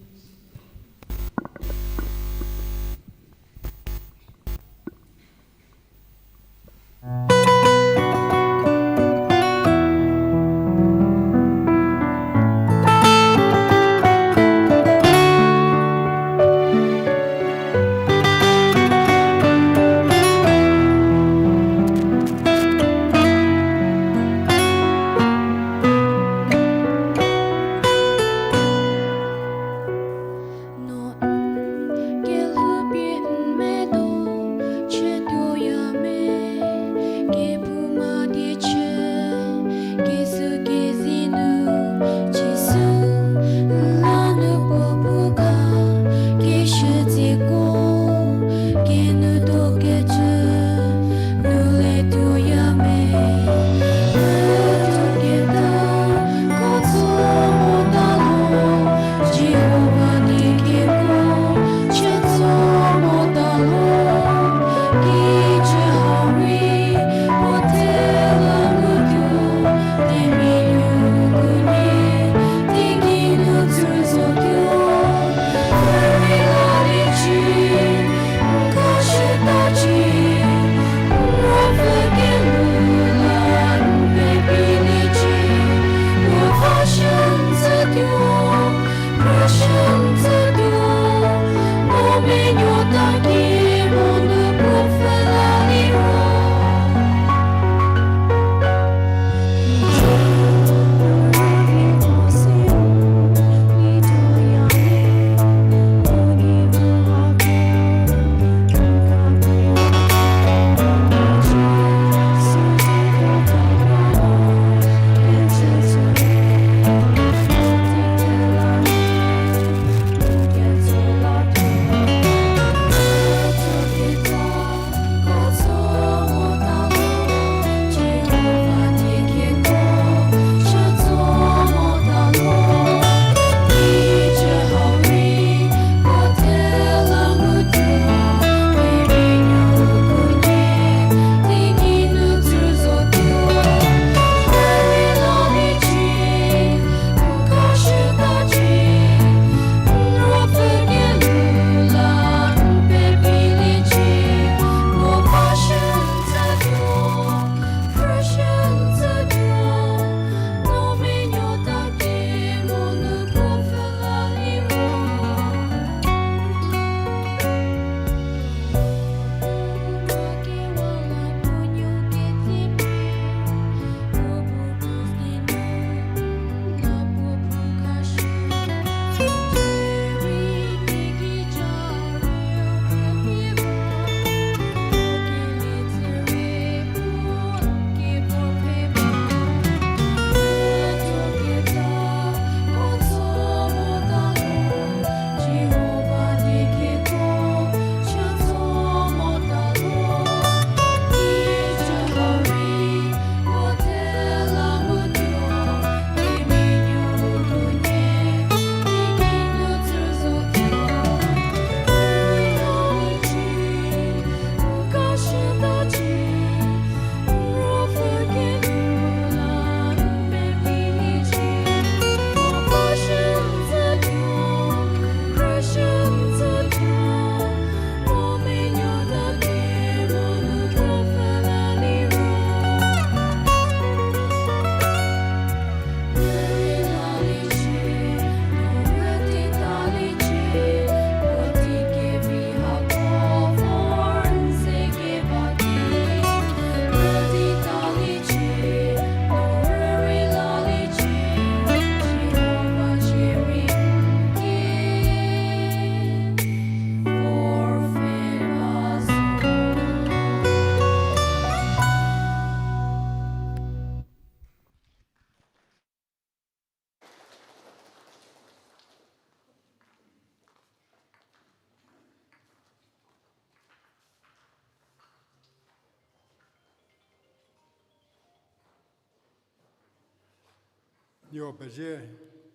Nieko pezie,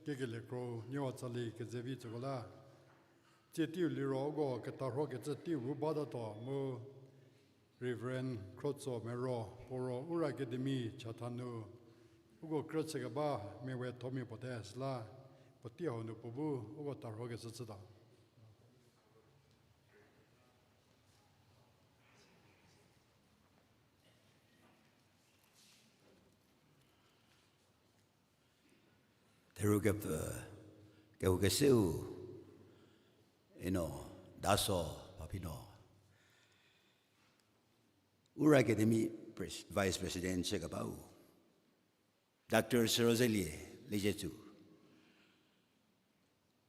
kekelie kro, nieko tsali kezevi tsüko la. Tsie teiu liro uko ketarhokecü teiu bu batatuo mu Reverend Khrotso Mero, puo ro Ura Academy chatha nu uko krü chükeba mia we thomia puo te süla, puotei hau nu puo bu uko tarhokecü chütuo. Theru kepfü, kehou keseu, ino, daso, papino. Ura Academy pres-, Vice President chükebau, Doctor Sürozelie Liezietsu,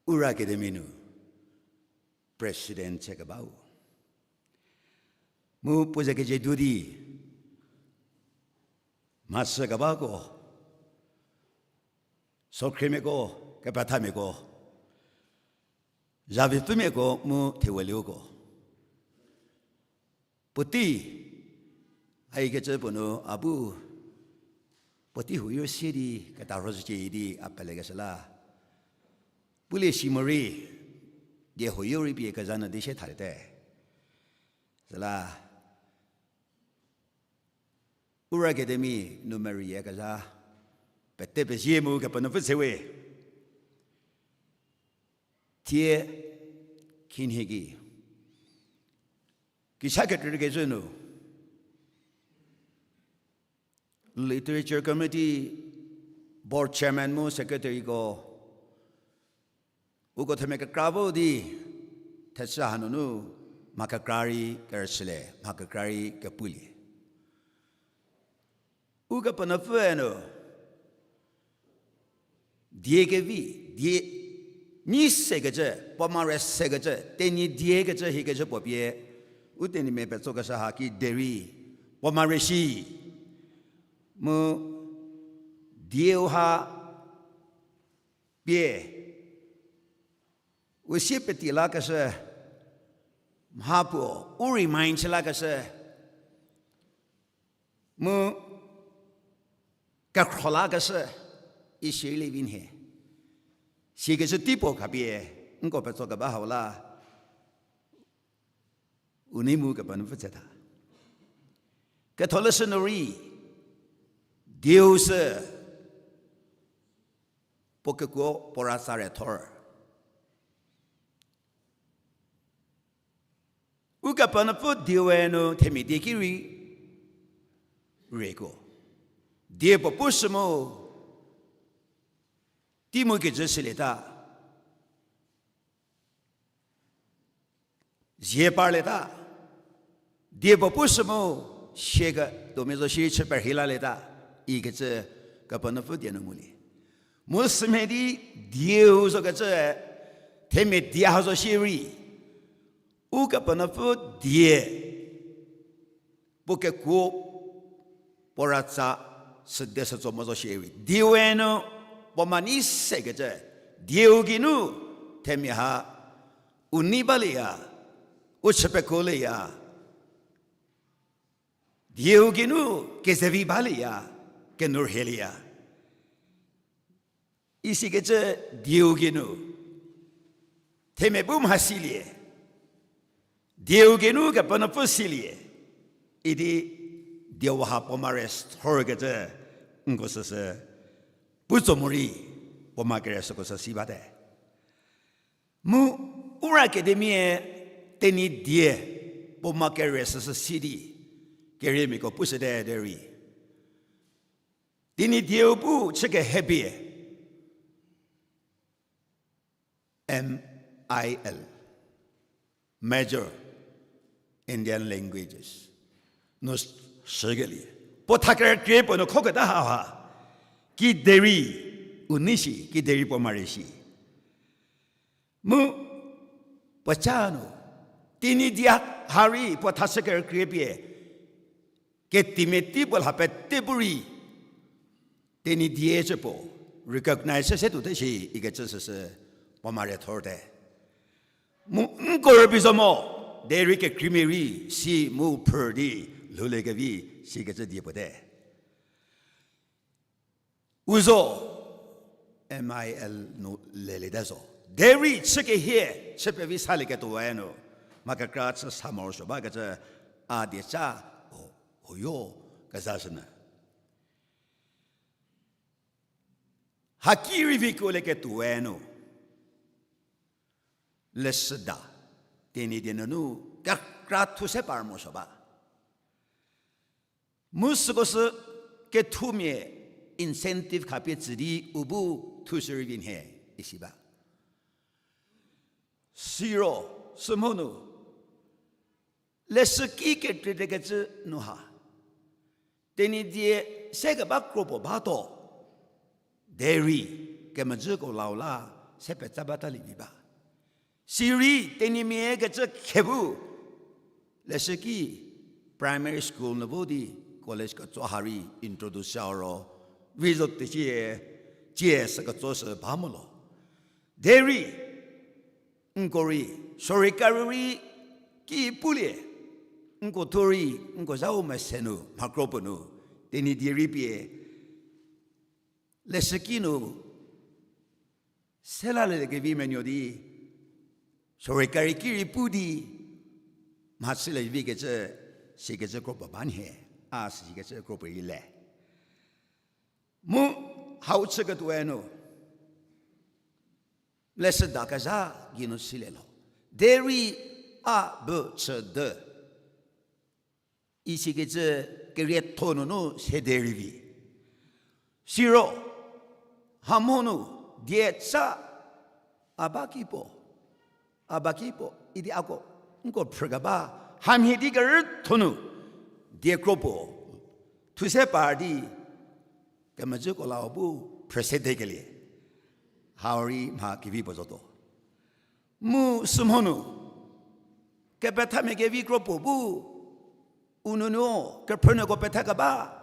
Ura Academy nu President chükebau. Mu puo ze kejü du di, mhasü kebako, sokhriemiako, kepethamiako, zavipfümiako mu thewelieko. Puotei, aikecü puo nu a bu, puotei huoyo sie di ketarhoshücie idi a pelekeshü la. Pulie si morei, die huoyo rei pie kezha nu di sie thaliete. Süla, Ura Academy nu merüyakezha, pete pezie mu Kepenuopfü tse we. Thie, khinhie gei, kisa kekrükecü nu, Literature Committee Board Chairman mu Secretaryko, uko themia kekra vo di, thechü hanunu, mha kekra rei kerüchülie, mha kekra rei kepulie. Ukepenuopfüe nu, die kevi, die nyi sekecü, puo mare sekecü, Tenyidie kecü hikecü puo pie, u Tenyimia petsokeshü ha kiderei, puo mare shi. Mu dieu ha pie, u sie peti lakeshü, mha puo, u remind chü lakeshü, mu kekhro lakeshü, isirei le vi nhie. Sikecü teipuo khapie, nko petsokeba hau la, u nei mu Kepenuopfü tsetha. Ketholeshü nu rei, dieu sü, puo kekuo puo ratsa re thor. Ukepenuopfü diewe nu themia die ki rei reko. Die puo pushü mu, tei mu kijü shülieta. Zie parlieta. Die puo pushü mu, sieke tuomia zo shierei chü perhei lalieta. Ikecü Kepenuopfü die nu ngulie. Mu sümhie di dieu zokecü, themia die ha zo shierei, Ukepenuopfü die, puo kekuo, puo ratsa, süde sütso mo zo shierei, diewe nu, puo ma nei sekecü, dieu geinu, themia ha, u nei balieya, u chü pekuolieya, dieu geinu, kezevi balieya, kenurhielieya. Isikecü dieu geinu, themia bu mha silie, dieu geinu Kepenuopfü silie, idi dieu ha puo mare thorkecü, nko süsü, pu tso morei, puo ma kere süko sü si bate. Mu, Ura Academy-e Tenyidie puo ma kere süsü si di, keriemiako pushüte derei, Tenyidieu bu chü kehepie, M I L, Major, Indian Languages, nu shükelie. Puo tha kerükrie puo nu khoketa haha, kiderei u nei shi, kiderei puo mare shi. Mu, puo cha nu, Tenyidie ha rei puo tha chü kerükrie pie, ketimia tei puo lha pete bu rei, Tenyidie chü puo, recognize se tuote shi ikecü süsü, puo mare thorte. Mu nko rübei zo mo, derei kekreimia rei, si mu phrü di, lhouliekevi, sikecü die puote. U zo, M I L nu leliete zo. Derei chü kehie, chü pevi salieketuo we nu, mha kekra chü sa morosuo bakecü, a dieca, o, oyo, kezashünyü. Haki rei vikuolieketuo we nu, leshüda, Tenyidie nunu kekra thu se par morosuo ba. Mu süko sü kethumia incentive khapie tsü di u bu thushü rei vi nhie isi ba. Siro, sümhonu, leshüki kekreitekecü nu ha, Tenyidie sekeba kro puo batuo, derei kemejüko lau la se petsa batalie vi ba. Sirei Tenyimia kecü khe bu, leshüki primary school nu vo di college ketso ha rei introduce shiro, vi zo tecie, tsie sü ketso sü ba mo lo. Derei nko rei, sorkari rei ki pulie, nko thuo rei, nko zhau mese nu mha kro puo nu, Tenyidie rei pie leshüki nu se lalie kevi menuo di, sorkari ki rei pu di mhachülie vikecü, sikecü kro puo ba nhie, a sikecü kro puo rei le. Mu hau chüketuo nu, leshüda kezha geinu silie lho. Derei a bu chü di isikecü kerietho nunu sede rei vi. Siro, hamhonu, dieca, a ba ki puo, a ba ki puo, idi ako, nko phrükeba, hamhie di kerütho nu, die kro puo, thuse par di, kemejüko lau bu, phrü sedekelie. Hau rei mha kevi puo zotuo. Mu sümhonu, kepethamia kevi kro puo bu, u nunuo, kephrünuoko petha keba.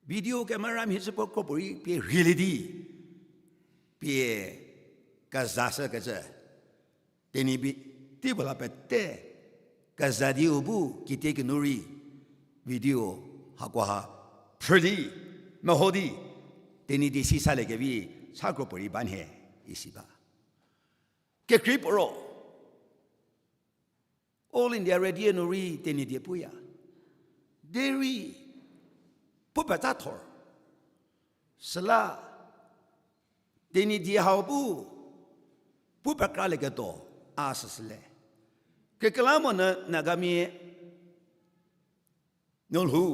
Video camera mhie chü puo kro puo rei pie rhielie di, pie kezashükecü, Tenyidie puo la pete, keza di u bu kitie kinu rei, video hakoha, phrü di, meho di, Tenyidie si salie kevi, sa kro puo rei ba nhie, isi ba. Kekrei puo ro, All India Radio nu rei Tenyidie puya. Derei, pu petsa thor. Süla, Tenyidie hau bu, pu pekralieketuo, a süsü le. Kekreilamonyü Nagamia, nu lhou,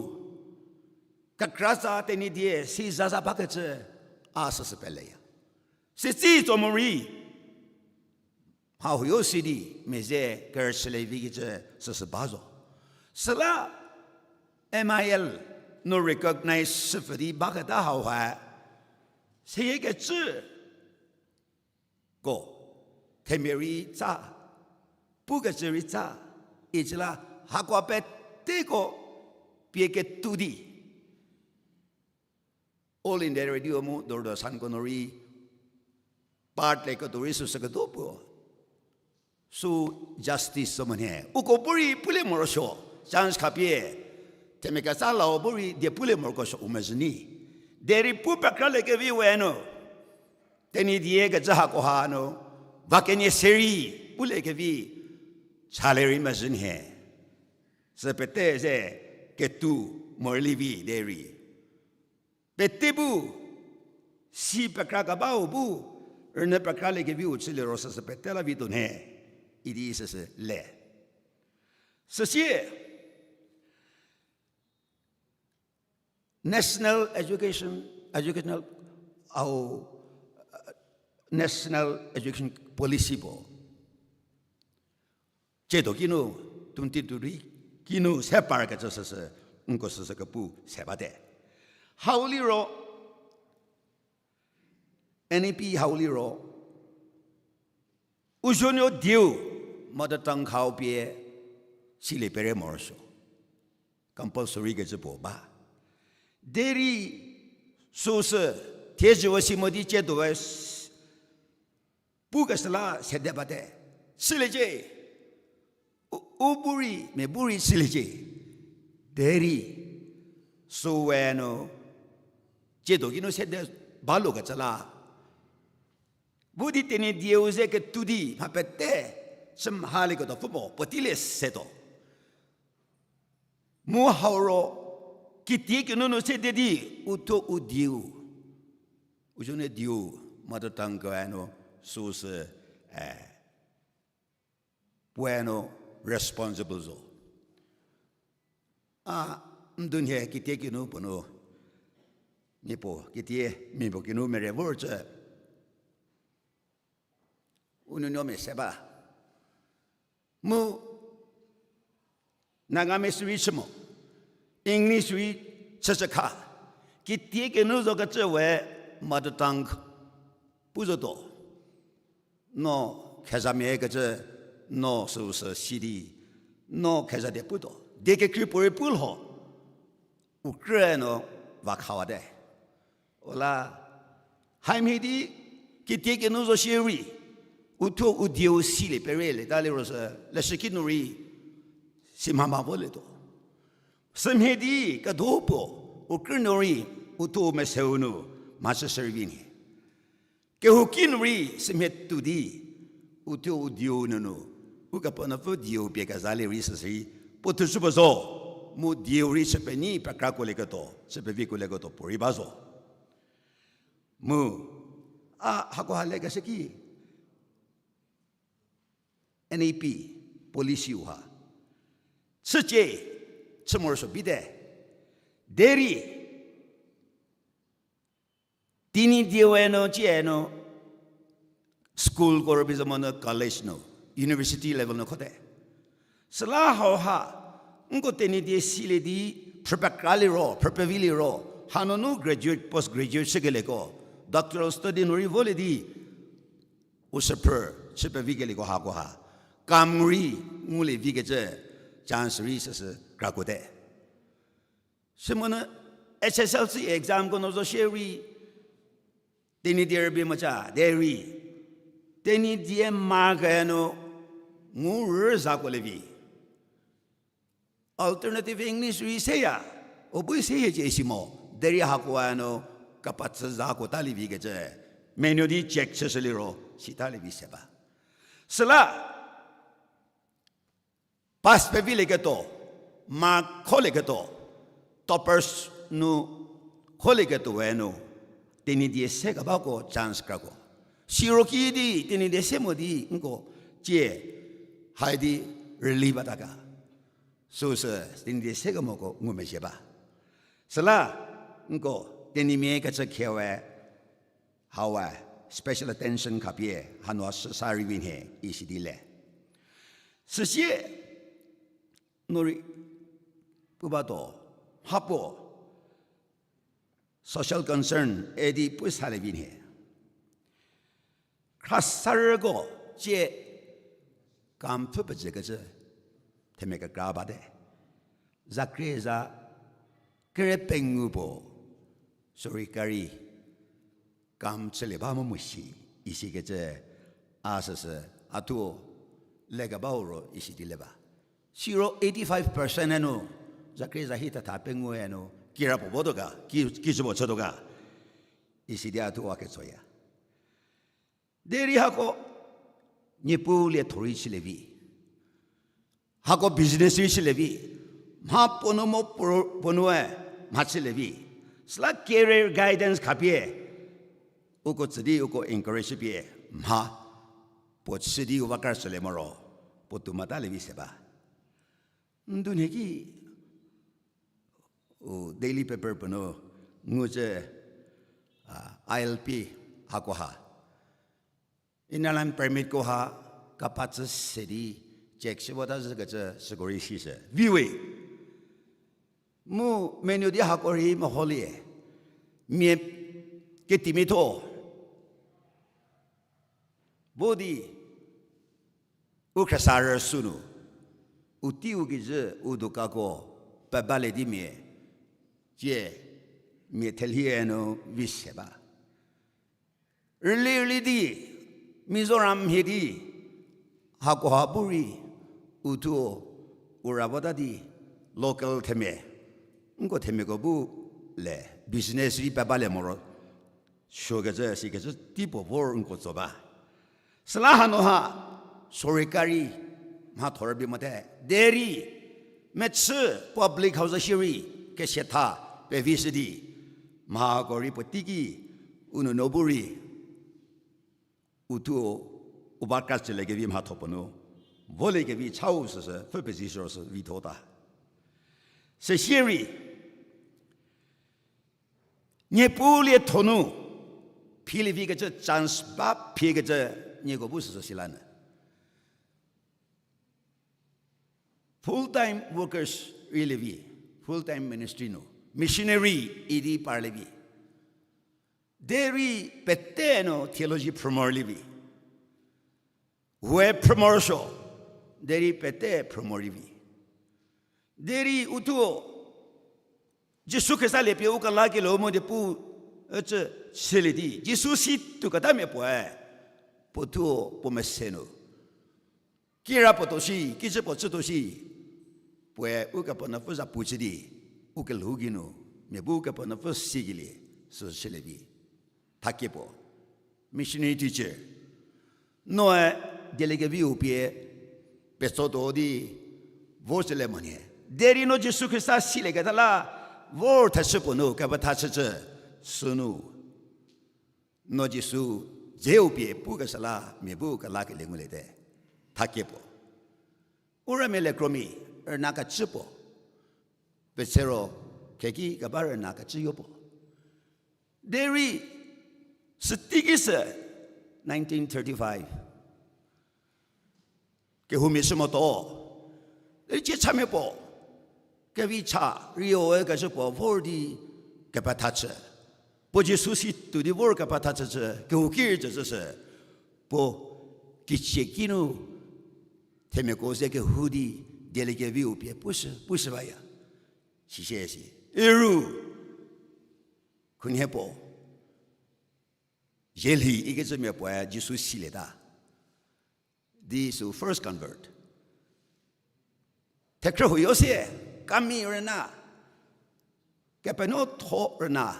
kekratsa Tenyidie si zaza bakecü, a süsü peleya. Sitsi tso morei, mha huoyo si di, mia ze kerüchülie vikecü süsü ba zo. Süla, M I L nu recognize shüpfü di baketa hauha, seyiekecü ko, themia rei tsa, pukecü rei tsa, icü la hakoha peteko pie ketou di, All India Radio mu Doordarshan ko nu rei part le ketuo rei süsü ketuo puo. Sü justice sü monyü. Uko bu rei pulie morosuo. Chance khapie. Themia ketsa lau bu rei die pulie morokesuo u mezhü nyi. Derei pu pekraliekevi we nu, Tenyidie kecü hakoha nu, va kenie se rei puliekevi, chalie rei mezhü nhie. Sü pete ze ketou morei vi derei. Pete bu, si pekrakebau bu, rünyü pekraliekeviu chülie ro süsü pete la vituo nhie, idi süsü le. Süsie, National Education, Educational, au, National Education Policy puo tsiedo kinu, twenty twenty kinu se parkecü süsü, nko süsü kepu se bate. Hau liro, N E P hau liro, u zonuo dieu mother tongue hau pie silie pere morosuo. Compulsory kecü puo ba. Derei süsü thiedzü we si mo di tsiedo we s-, pukeshü la sede bate. Chüliecie. U, u bu rei, mia bu rei chüliecie. Derei, süwe nu, tsiedo kinu sede balukecü la. Vo di Tenyidieu ze ketuo di mha pete chü mhalieketuo pfü mo, puotei le setuo. Mu hau ro, kitie kinunu se de di, u thuo u dieu, u zho nu dieu, mother tongue ko eno, süsü, eh, puoe no responsible zo. A, n du nhie kitie kinu puo nu, mia puo kitie mia puo kinu mere vorcü, u nuonuo mia se ba. Mu Nagamese rei chü mo, English rei chüchü kha, kitie kinu zokecü we mother tongue pu zotuo. No khezhamia kecü, no süusü si di, no khezha die putuo. Die kekrei puorei pu lho, u krü no va khawate. Ola, haimhie di, kitie kinu zo shierei, u thuo u dieu silie perie leta liro sü, leshüki nu rei, si mha mha volietuo. Sümhie di, kedo puo, u krü nu rei, u thuo u meseu nu, mhachü shürei vi nhie. Kehouki nu rei sümhie tuo di, u thuo u dieu nunu, Ukepenuopfü dieu pie kezalie rei süsü rei, puo thushü puo zo, mu dieu rei chü penyi pekra kuolieketuo, chü pevi kuolieketuo puorei ba zo. Mu, a, hakoha lekeshü ki, N E P policy-u ha, chücie, chü morosuo bite, derei, Tenyidie we no, cie no, school ko rübei zo monyü college nu, university level nu khote. Süla hauha, nko Tenyidie silie di, phrü pekra liro, phrü pevi liro, hanunu graduate, post graduate shükelieko, doctoral study nu rei volie di, u süphrü, chü pevikelieko hakoha, kam rei, ngulie vikecü, chance rei süsü kra kuote. Sümonyü H S L C exam ko no zo shierei, Tenyidie rübei moca derei, Tenyidie mark nu ngu rüzako lievi. Alternative English rei seya, u bu seyiecie isi mo, derei hakoe no kepachü zako talie vikecü, menuo di check chüshü liro, sitalie vi se ba. Süla, pass pevilieketuo, mark kholieketuo, toppers nu kholieketuoe nu, Tenyidie se kebako chance krako. Siro ki di Tenyidie se mo di nko cie hai di rüli bata ga. Süsü Tenyidie se kemoko ngumezhie ba. Süla nko Tenyimia kecü khiewe, hawe special attention khapie hanu a süsa rei vi nhie isi di le. Süsie, no rei pu batuo, mhapuo social concern idi pu salie vi nhie. Khrasarüko cie kam pfü pezhükecü themia kekra bate. Zakrie za kere pengou puo, sorry, kari kam chülie ba mo mo shi, isikecü, a süsü, a thuo lekebau ro isi di le ba. Siro eighty-five percent-e nu, zakrie za hi thetha pengou-e nu, kirapuo votuo ga, ki, kijü puo chütuo ga, isi di a thuo a ketsoya. Derei hako, Niepuu lietho rei chülie vi. Hako business rei chülie vi. Mha puo nu mo puo, puo nue, mha chülie vi. Süla career guidance khapie, uko tsü di uko encourage pie, mha, puo chü di u va kar chülie moro, puo tou matalie vi se ba. N du nhie ki, u daily paper puo nu, ngu cü, a, I L P hakoha, Inner Line Permit ko ha, kepachü se di, check shü vota zhükecü süko rei sishü. Viwe. Mu menuo di hako rei meholie. Mia ketimitho. Vo di, u khriesarü sünu, u teiu kijü u dukako pebalie di mia, cie, mia thelhie nu vi se ba. Rüli rüli di, Mizoram mhie di, hakoha bu rei, u thuo, u ra vota di, local themia, nko themiako bu le, business rei pebalie moro, suokecü, sikecü tei puo vor nko tso ba. Süla hanu ha, sorkari mhatho rübei mote. Derei, mechü public house shierei, kesiatha, pevishü di. Mhako rei puo teiki, u nuonuo bu rei, u thuo, u ba kra chüliekevi mhatho puo nu. Voliekevi chau süsü, pfü pezishü ro sü vithota. Süsie rei, Niepuu lietho nu, philievikecü chance ba phiekecü nieko bu süsü silanü. Full time workers rei lievi, full time ministry nu, missionary idi parlievi. Derei pete nu theology phrümorlievi. Hue phrümorsuo, derei pete phrümorlievi. Derei u thuo, Jisu Khrista liepie u kelakelieu mo di pu, ücü chülie di, Jisu si tuoketamia puoe, puo thuo puo mese nu. Kira puo tuo shi, kicü puo chütuo shi, puoe Ukepenuopfü za pu chü di, u kelhou geinu, mia bu Ukepenuopfü sikelie, sü chülievi. Thakie puo, missionary teacher. Noe dieliekeviu pie petsotuo di vor chülie monyü. Derei no Jisu Khrista silieketa la vor thechü puo nu kepetha chücü sünu. No Jisu dzeu pie pukeshü la mia bu kelakelie nguliete. Thakie puo, u ramia le kromi, rüna kecü puo. Petsero, kheki keba rüna kecüyo puo. Derei, süteiki sü, nineteen thirty-five. Kehoumia shü motuo. Derei cie chamia puo. Kevi cha, rioe kecü puo vor di kepetha chü. Puo Jisu si tuo di vor kepetha chücü, kehou ki rei cücü sü. Puo, kicie kinu, themiako ze kehou di, dieliekeviu pie pushü, pushü baya. Sise si. Eru. Khunhie puo. Zielhi ikecümia puoe Jisu silieta. Di sü first convert. Thekhrühuoyo sie, kami rüna, Kepenuopfü tho rüna,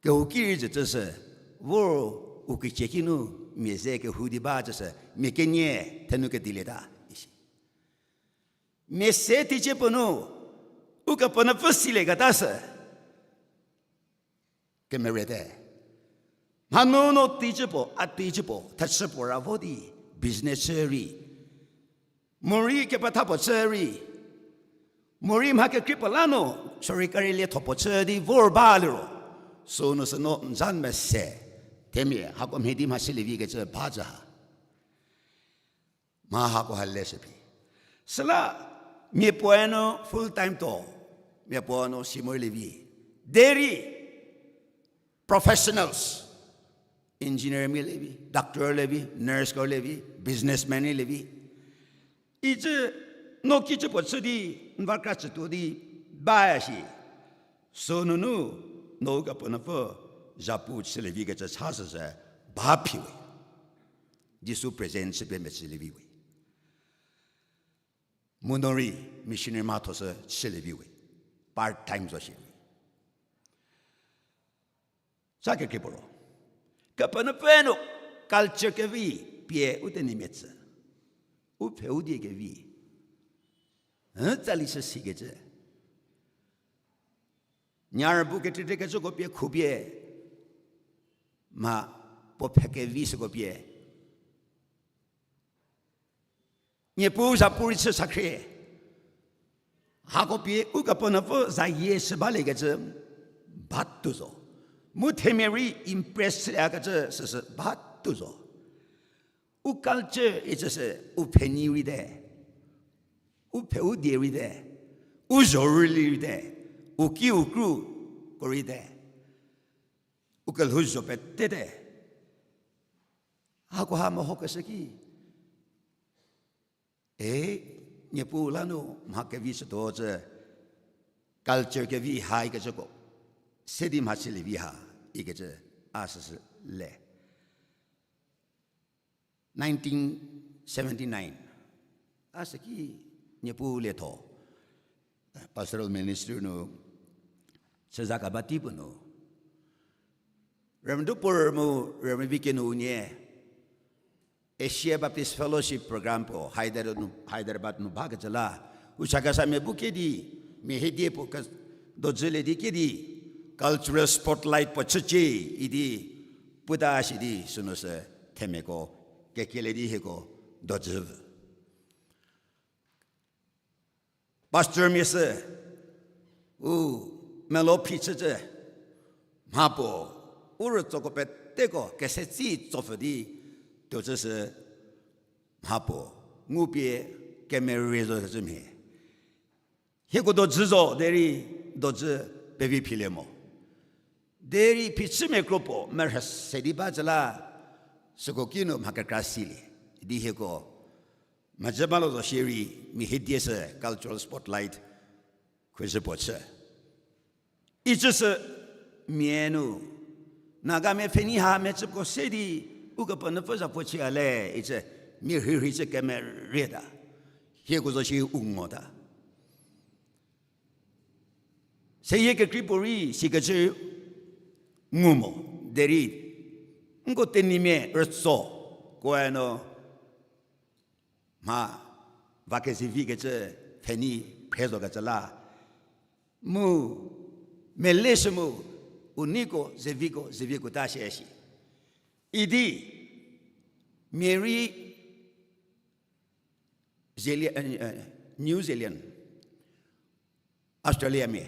kehou ki rei cücü sü, vor u kicie kinu, mia ze kehou di ba cüsü, mia kenie, thenu kedilieta, isi. Mia se teicie puo nu, Ukepenuopfü silieketa sü, kemerete. Mhanu no teicie puo, a teicie puo, thechü puo ra vo di, business chü rei. Morei kepetha puo chü rei. Morei mha kekrei puo la nu, sorkari lietho puo chü di vor ba liro. Sünu sü no n za mese. Themia, hako mhie di mha silievi kecü ba cü ha. Mha hako ha leshü phi. Süla, mia puoe no full time tuo, mia puoe no si morei lievi. Derei, professionals, engineer mia lievi, doctor lievi, nurse ko lievi, businessman rei lievi. Icü, no kicü puo chü di, n va kra chütuo di, baya shi. Sünunu, no Ukepenuopfü, zhapu chülievi kecü chashü sü, ba phi we. Jisu present chü pie mechülievi we. Mu no rei missionary mhatho sü chülievi we. Part time zo shi we. Cha kekrei puo ro. Kepenuopfü no culture kevi pie u tenyimia tsü. U pfhe u die kevi. Hü tsali sü sikecü. Nyarübu kekrei kecüko pie khupie. Mha puo pfhe kevi süko pie. Niepuu zhapu rei chü sakhrie. Hako pie Ukepenuopfü zayie shü baliekecü batuo zo. Mu themia rei impress chüliekecü süsü batuo zo. U culture icü sü u pfhenei rei te. U pfhe u die rei te. U zho rüli rei te. U ki u kru ko rei te. U kelhouzho petete. Hakoha mehokeshü ki. E, Niepuu la nu mha kevi shütuo cü, culture kevi ha ikecüko, se di mha chülievi ha ikecü, a süsü le. Nineteen seventy-nine, a sü ki Niepuu lietho, pastoral ministry nu, chüza keba tei puo nu, Reverend Dupur mu Reverend Vikenu unie Asia Baptist Fellowship Program puo Hyder-, Hyderabad nu bakecü la, u Chakhesangmia bu kedi, mia hiedie puo ke-, dojülie di kedi, cultural spotlight puo chücie idi, puta shi di sünu sü themiako, kekielie di hieko dojü. Pastormia sü, u melo phi chücü, mha puo, u rütsoko peteko kese tsi tsopfü di, tuocü sü, mha puo, ngupie kemerie zo kecü mhie. Hieko dojü zo, derei dojü pevi philie mo. Derei phichümia kro puo merhü se di bacü la, süko kinu mha kekra silie. Di hieko, mhacü balo zo shierei, mia hiedie sü cultural spotlight, khuzhü puo chü. Icü sü mia nu, Nagamia pfhenei ha mecüko se di, Ukepenuopfü zhapuo chüya le, icü, mia rhirhei cü kemerieta. Hieko zo shi u ngota. Seyie kekrei puorei sikecü ngu mo, derei, nko Tenyimia rütso, koe no, mha, va kezevikecü, pfhenei phre zokecü la. Mu, meleshü mu, u neiko, zeviko, zeviko ta shie shi. Idi, mia rei, Zealand, eh, eh, New Zealand, Australiamia.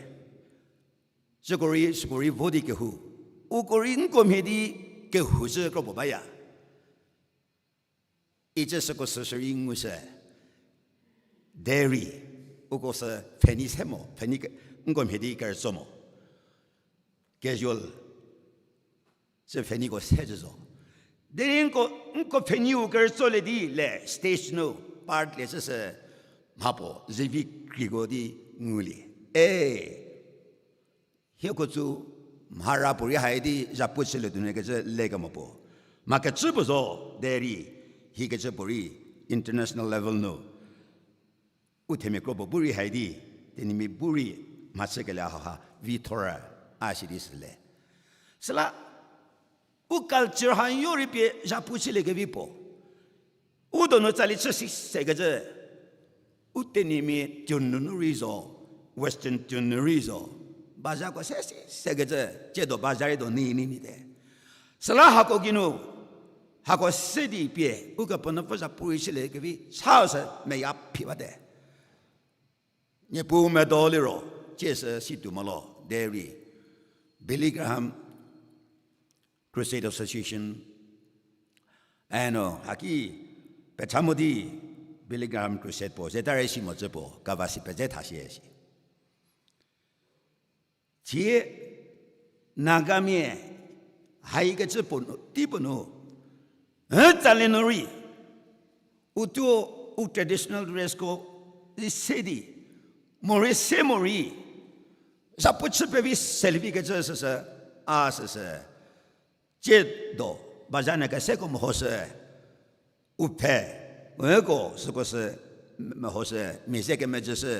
Süko rei, süko rei vo di kehou. Uko rei nko mhie di kehou cü kro puo baya. Icü süko süsü rei ngushü. Derei, uko sü pfhenei se mo, pfhenei ke-, nko mhie di kerütso mo. Casual, sü pfheneiko se cü zo. Derei nko, nko pfhenei u kerütsolie di le stage nu part lie cü sü mha puo, zevi kreiko di ngulie. E, hieko tsu mhara puorei hai di zhapu chülie tuonyü kecü le kemo puo. Mha kecü puo zo, derei, hikecü puorei, international level nu. U themia kro puo bu rei hai di, Tenyimia bu rei mhachükelie haha, vi thor a shi di süle. Süla, u culture ha yo rei pie zhapu chüliekevi puo. U donu tsali chü si sekecü. U Tenyimia tune nunu rei zo, western tune nu rei zo. Bazhako se si sekecü, tsiedo bazha rei do ni ni ni te. Süla hako geinu, hako se di pie, Ukepenuopfü zhapu rei chüliekevi, sa sü meya phi bate. Niepuu medo liro, tsie sü situo mo lo, derei. Billy Graham Crusade Association, eno, haki, pecha mo di Billy Graham Crusade puo, zeta rei si mocü puo, kava si peze tha sie si. Thie Nagamia haikecü puo nu, tei puo nu, e tsali nu rei, u tuo, u traditional dressko, rei se di, morei se morei, zhapu chü pevi selievi kecü süsü, a süsü, tsiedo, bazha nyü keseko mehoshü, u phe, uko süko sü, mehoshü, mia ze kemezhüshü,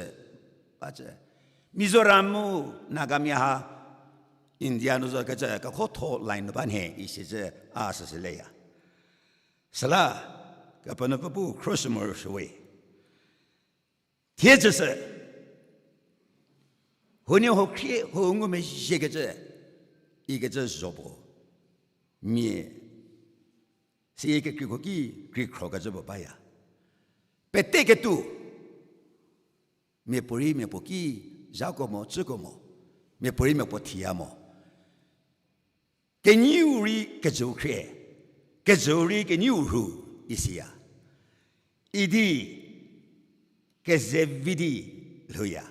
bacü. Mizoram mu Nagamia ha, India nu zo kecü kekhotho line nu ba nhie isi cü a süsü leya. Süla, Kepenuopfü bu khroshü morosuo we. Thiecü sü, huoniehuo khrie huo ngumezhiekecü, ikecü zho puo. Mia, si kekreiko ki, kekreikhrokecü puo baya. Pete ketuo, miapuorei miapuo ki, zhako mo, cüko mo, miapuorei miapuo thiya mo. Kenyiu rei kejüu khrie, kejüu rei kenyiu rhu isiya. Idi kezevi di lhouya.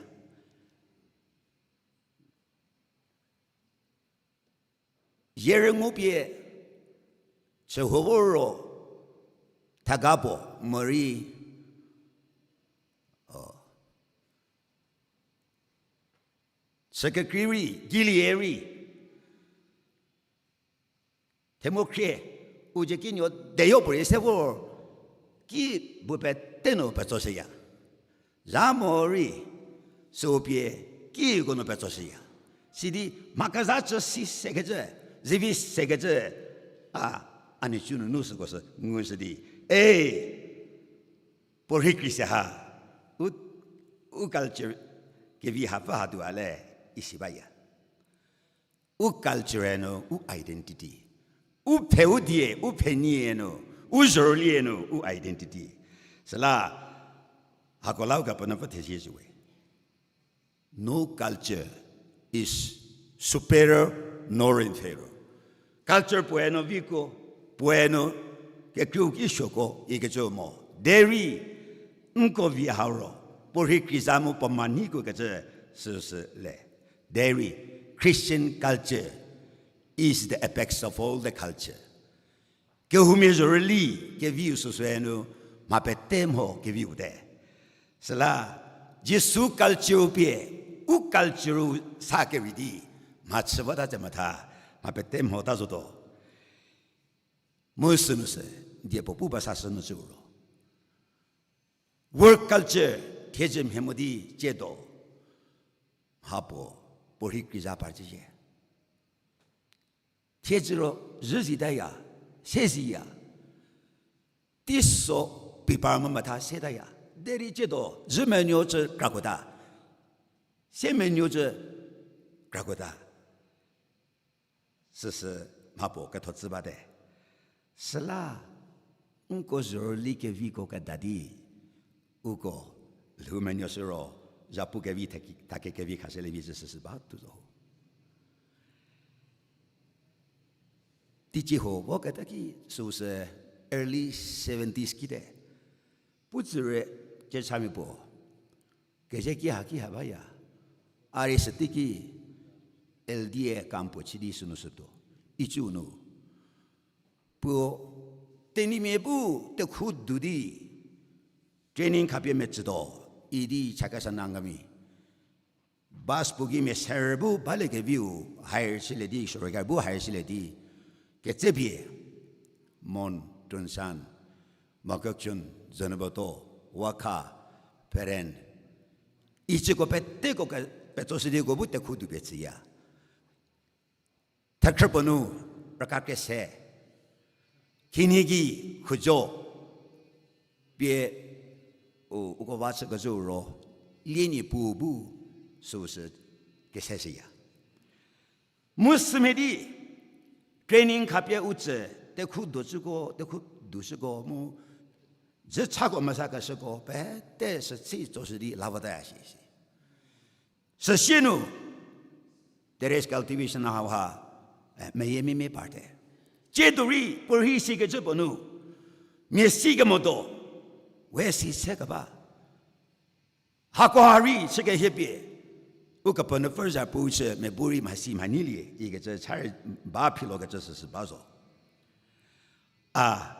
Zierü ngupie, chühuo vo ro, thega puo, morei, o, chü kekrei rei, geilie rei, themo khrie, u dzie kinuo deyo puorei se vor, ki bu pete nu petsoshüya. Za morei, süu pie, kiko nu petsoshüya. Sidi, mha kezha chü si sekecü, Zivi sekecü, a, a nhicu nunu süko sü ngushü di, e, puorhi kri se ha, u, u culture kevi hapfü hatuo a le, isi baya. U culture nu u identity. U phe u die, u phe nie nu, u zhorülie nu u identity. Süla, hako la u Kepenuopfü thezie zhüwe. No culture is superior nor inferior. Culture puoe nu viko, puoe nu kekreiu ki suoko ikecü mo. Derei, nko vi hau ro, puorhi kri za mu puo ma nhiko kecü süsü le. Derei, Christian culture is the apex of all the culture. Kehoumia zhorüli keviu süsü nu mha pete mho keviu te. Süla Jisu culture pie, u culture sa kerei di, mha chü vota tse metha, mha pete mhota zotuo. Mu sünu sü, die puo pu ba sa sünu sü ro. Work culture, thiedzü mhie mo di tsiedo. Mha puo, puorhi kri za par tsüzie. Thiedzü ro, zhü zitaya, se ziya. Teiso pipar mo metha setaya. Derei tsiedo, zhü menuo cü krakuota. Se menuo cü krakuota. Süsü mha puo ketho chü bate. Süla, nko zhorüli keviko keda di, uko, lhou menuo sü ro, zhapu kevi thaki, thaki kevi khashülie vi zhü süsü ba tuo zo. Teicie ho voketa ki süsü early seventies kite. Puo tsüre, cechamia puo. Keze ki ha ki ha baya. A rei süteiki L D A camp puo chü di sünu sütuo. Icü nu. Puo Tenyimia bu tekhu du di training khapie metsütuo idi Chakhesang Angami. Bus puo ki mia serü bu baliekeviu hire chülie di, sorkari bu hire chülie di, ketsepie, Mon, Tuensang, Mokokchung, Zunheboto, Wakha, Peren, icüko peteko ke, petso shü di uko bu tekhu du pie tsüya. Thekhrü puo nu, raka kese, khinhie gei, khujo, pie, u, uko va chükecü ro, lienie puo bu, süsü kese shüya. Mu sümhie di, training khapie u tsü, tekhu dushüko, tekhu dushüko mu, dzü chako mesa keshüko, pete sütsi tsoshü di lavotaya shi shi. Süsie nu, terrace cultivation hauha, eh, meyie mimie parte. Tsiedo rei, puorhi sikecü puo nu, mia si kemotuo, we si se keba. Hakoha rei chükehie pie, Ukepenuopfü za pu chü mia bu rei mhasi mhanyilie ikecü chari ba philokecü süsü ba zo. A,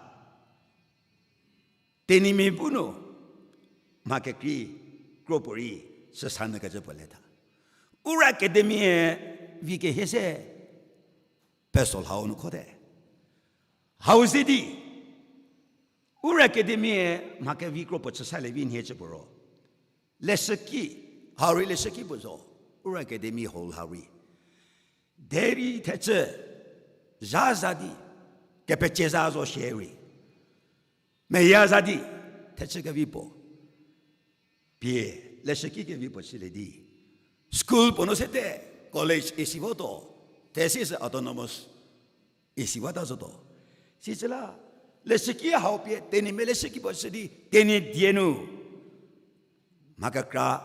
Tenyimia bu nu, mha kekrei, kro puorei, süsa nyü kecü puo le tha. Ura Academy-e vi kehie se, peso lhau nu khote. Hau ze di, Ura Academy-e mha kevi kro puo chüsalie vi nhie chü puo ro. Leshüki, hau rei leshüki puo zo, Ura Academy hall hau rei. Derei thechü, zha za di, kepecie za zo shierei. Meya za di, thechü kevi puo. Pie, leshüki kevi puo chülie di. School puo nu sete, college isi votuo, thesi sü autonomous isi vota zotuo. Sicü la, leshüki hau pie, Tenyimia leshüki puo chü di, Tenyidie nu. Mha kekra,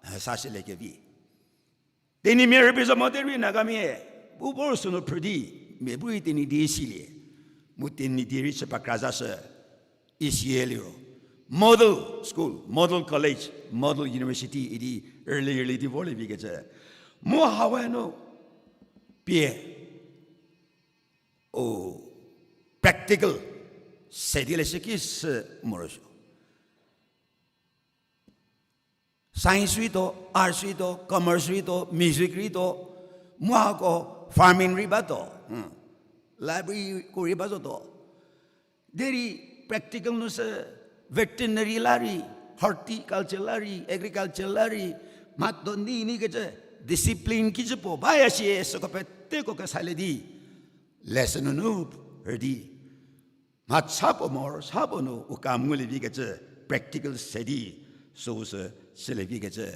eh, sa shülie kevi. Tenyimia rübei zo mo derei Nagamia, bu vor sünu phrü di, mia bu rei Tenyidie silie. Mu Tenyidie rei chü pakra zashü, isie liro. Model school, model college, model university idi early, early di vorlie vikecü. Mu hau nu, pie, o, practical, se di leshüki sü morosuo. Science rei tuo, arts rei tuo, commerce rei tuo, music rei tuo, mu hako farming rei batuo, library ko rei ba zotuo. Derei practical nu sü veterinary la rei, horticulture la rei, agriculture la rei, mhatho ni ni kecü discipline kicü puo baya shie süko peteko kesalie di. lesson nunu rüdi, mha cha puo moro, cha puo nu u kam ngulie vi kecü, practical se di, süu sü, silie vi kecü.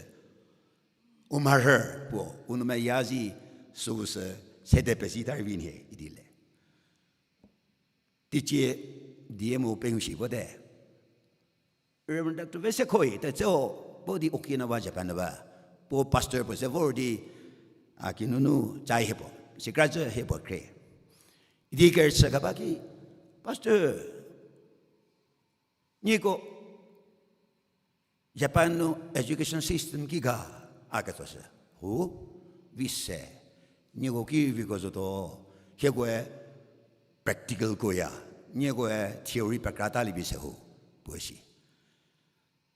U mharhü puo, u nou meya zi, süu sü, sede pezi ta rei vi nhie idi le. Teicie die mu pengou shi vote. Reverend Doctor Vesekhoi, tetseo, puo di Okinawa Japan nu ba. Puo pastor puo se vor di, a kinunu, chai hie puo, sikra cü hie puo khrie. Idi kerüchü keba ki, Pastor, nieko Japan nu education system ki ga a ketso shü. Hu, vi se, nieko ki viko zotuo, hiekoe practical koya, niekoe theory pekra talie vi se ho, puo shi.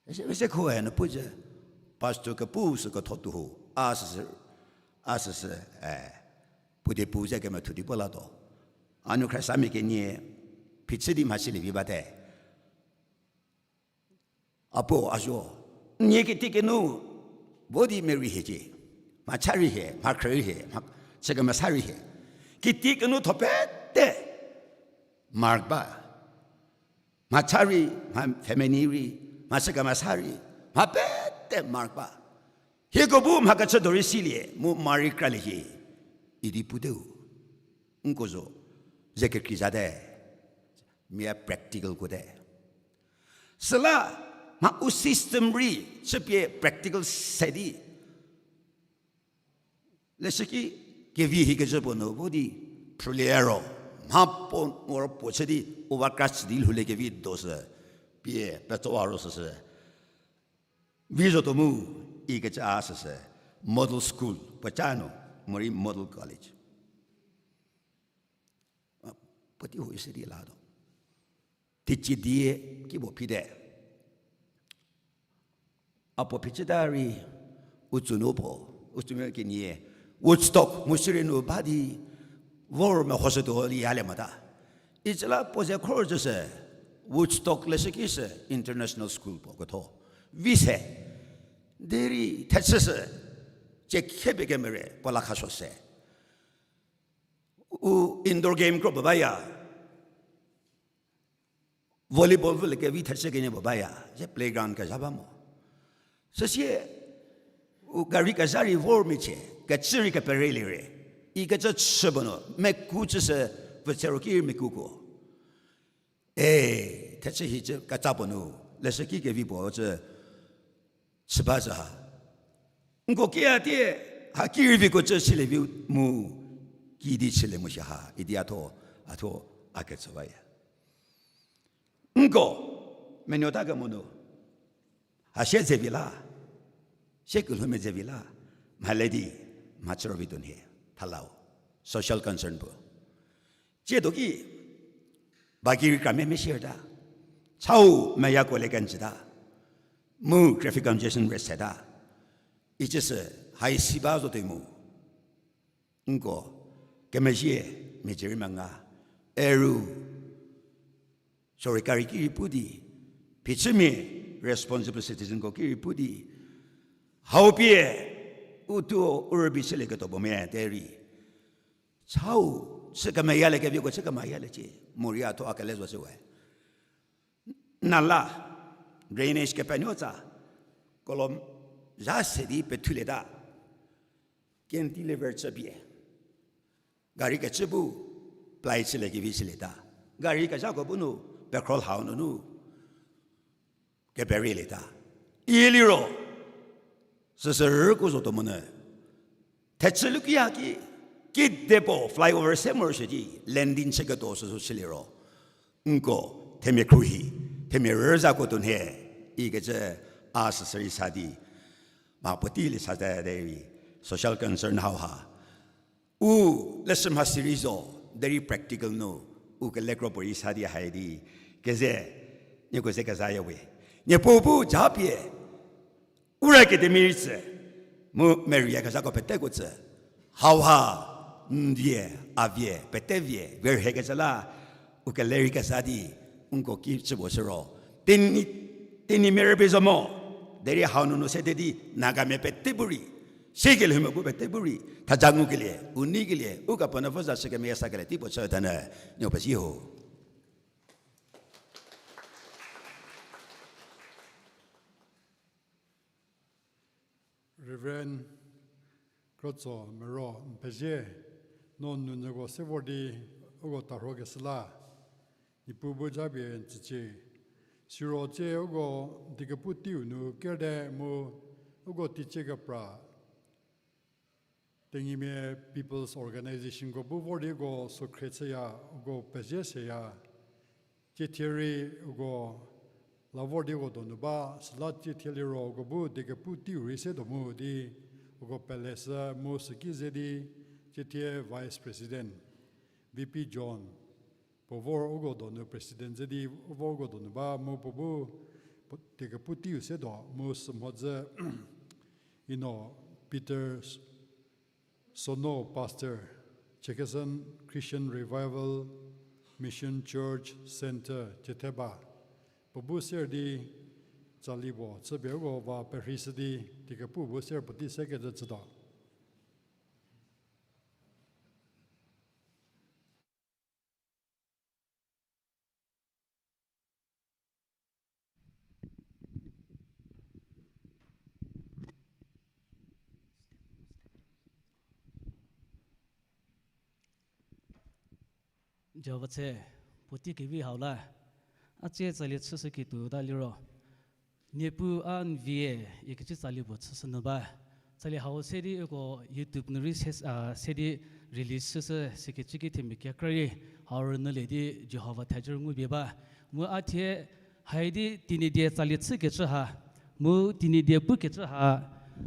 Ese, ese khoe nu pu ze, pastor kepu sü ketho tuo ho, a süsü, a süsü, e, puo die pu ze kemethu di puo latuo. A nu Khriesamia kenie, phichü di mhasilie vi bate. A puo, a zuo, nie kitiekinu, vo di merei hie cie, mhacha rei hie, mhakhrü rei hie, mha, chü kemesa rei hie. Kitiekinu tho pete mark ba. Mhacha rei, mha family rei, mhachü kemesa rei, mha pete mark ba. Hieko bu mha kechü do rei silie, mu ma rei kralie hie, idi puteu. Nko zo, ze kekrei zate, mia practical kote. Süla, mha u system rei, chüpie practical se di. Leshüki kevi hikecü puo nu vo di phrülie ro, mha puo moro puo chü di, u va kra chü di lhoulie kevi do sü, pie petsowa ro süsü. Vi zotuo mu, ikecü a süsü, model school, puoca nu, morei model college. Puotei hu isi di latuo. Teicie die kipuo phite. A puo phichüta rei, u tsünu puo, u tsünu kenie, Woodstock mu sirei nu ba di, vor mehoshütuo li yalie mota. Icüla puo ze khor cü sü, Woodstock leshüki sü international school puo ketho. Vi se, derei thechü sü, cie khepie kemere puo la khasuo se. U indoor game kro puo baya. Volleyball vülie kevi thechü kenie puo baya, ze playground kezha ba mo. Süsie, u gari kezha rei vor michie, kecü rei keperelie re. Ikecü chü puo nu, meku cü sü, pfütse ro ki rei mekuko. E, thechü hi cü ketsa puo nu, leshüki kevi puo cü, chü ba zü ha. Nko kia tie, ha ki rei viko cü chülie vi mu, kidi chülie mo shi ha, idi a thuo, a thuo, a kecü baya. Nko, menuota kemo nu, ha sie ze vi la, sie kelhoumia ze vi la, mhale di, mhachü ro vi tuo nhie, thalau, social concern puo. Tsiedo ki, ba ki rei kramia mia shierta, chau meyako le kenjüta, mu traffic congestion rei seta, icü sü, hai si ba zotuo mu. Nko, kemezhie, mia cü rei menga, eru, sorkari ki rei pu di, phichümia, responsible citizenko ki rei pu di, hau pie, u thuo u rübei chülieketuo puo mia derei. Chau, chü kemeyalie keviko chü kemeyaliecie, morei a thuo a kele zo shüwe. Nala, drainage kepenuotsa, kolom zha se di pethulieta, cantilever chüpie. Gari kecü bu, ply chülie kevi chülieta. Gari kezhako bu nu, petrol hau nunu, kepereilieta. Iliro, süsü rüku zotuo monyü. Thechü lukiya ki, kidepuo flyover se morosuo di, landing chüketuo süsü chüliro. Nko, themia khruohi, themia rüzako tuo nhie, ikecü a süsü rei sa di. Mha puotei lie sa derei, social concern hauha. U leshü mhasi rei zo, derei practical nu, u kelekro puorei sa di hai di, keze, nieko ze kezaya we. Niepuu bu japie, Ura Academy rei tsü, mu meriakezhako peteko tsü, hauha, n vie, a vie, pete vie, verhekecü la, u kelerei keza di, nko ki chü puo shüro. Tenyimia rübei zo mo, derei hau nunu sede di, Nagamia pete bu rei, Sikelie mu bu pete bu rei, thaja ngukelie, u neikelie, u kapuo nu vo za shü kemeyie sakelie tei puo chü thenu, nuo pezie ho. Reverend Krotso Mero, n pezie, no nounyüko se vor di uko tarhokeshü la, Niepuu bu japie n tsücie. Siro tsie uko diekepu teiu nu kerte mu uko teicie kepra Tenyimia People's Organizationko bu vor di uko sokhrie chüya, uko pezie seya. Tsie thie rei uko la vor di uko donu ba, süla tsie thie liro uko bu diekepu teiu rei se do mu di uko peleshü mu süki ze di tsie thie Vice President V P John puo vor uko donu President ze di vor uko donu ba mu puo bu diekepu teiu se do mu sü mhodzü Ino Peter Sono, Pastor, Chakhesang Christian Revival Mission Church Center, Chetheba, puo bu ser di tsali puo chüpie uko va perheishü di, diekepu bu ser puotei sekecü chütuo. Jihova tse, puotei kevi hau la, a tsie tsali chüshü kituo ta liro, Niepuu a n vie, ikecü tsali puo chüshü nyü ba. Tsali hau se di uko YouTube nu rei se, a, se di release chüshü sikecü ki themia kekra rei, hau rünyülie di Jihova thejü ngupie ba. Mu a thie, hai di Tenyidie tsali chükecü ha, mu Tenyidie pukecü ha,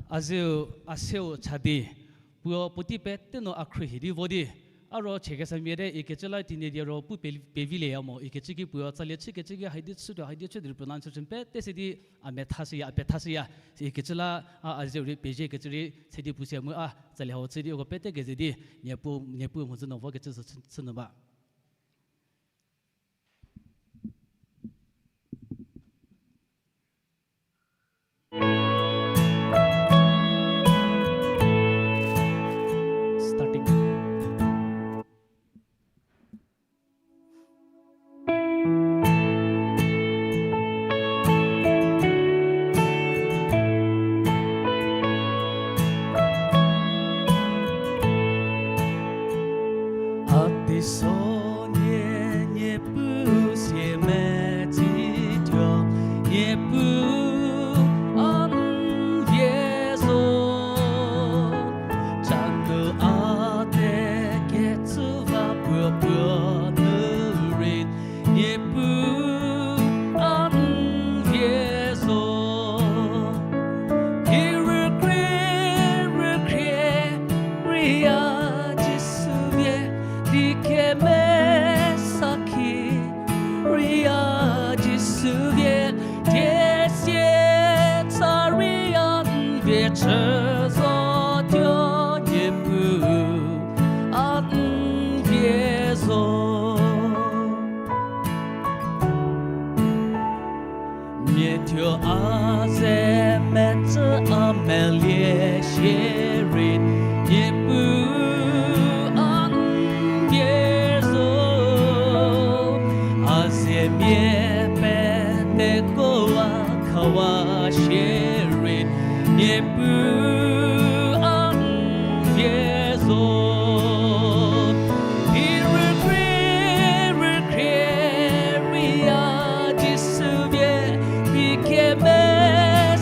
a zeu, a seu cha di, puo puotei pete no a khruohi di vo di, a ro Chakhesangmia te ikecü la Tenyidie ro pu pe, pevilieya mo, ikecü ki puo tsali chükecü ki hai di chütuo, hai di chü di pronunciation pete se di a methashüya, a pethashüya, ikecü la a, a zeu rei pezie kecü rei se di pushü mu a tsali hau chü di uko pete keze di, Niepuu, Niepuu mhodzü nu vokecü sü, chü nyü ba. Starting. A teisonie Niepuu sie metsituo, Niepuu a n vie zo. Cha nu a te kecü va puo puo nu rei, Niepuu a n vie zo. Di rükrie, rükrie, ria Jisu vie, di kemesa ki, ria Jisu vie, die sie tsa ria n vie chü zotuo Niepuu a n vie zo. Mia thuo a ze metsü a melie shierei, Niepuu a n vie zo. A ze mia peteko a khawa shierei, Niepuu a n vie zo. Di rükrie, rükrie, ria Jisu vie, di keme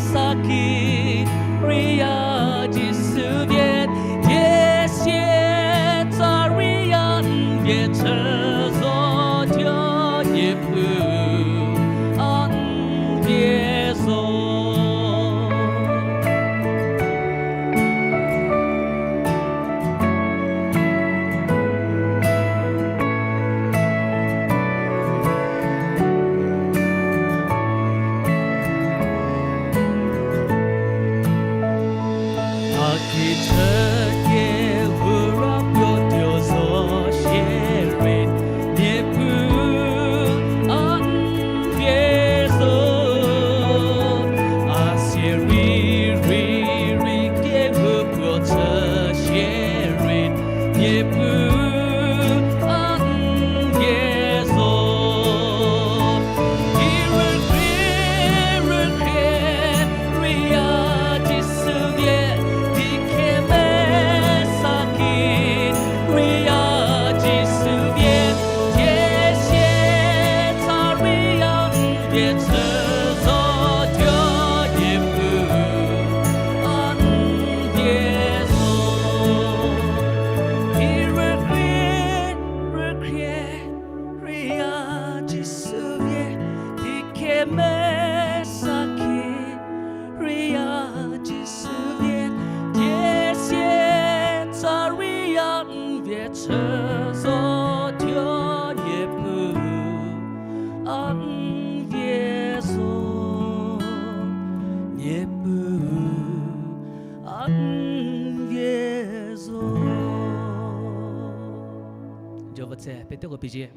Mesaki ria Jisu vie, tiesie tsa ria n vie chü zo tuo Niepuu, a n vie zo, Niepuu, a n vie zo. Jihova tse peteko pezie.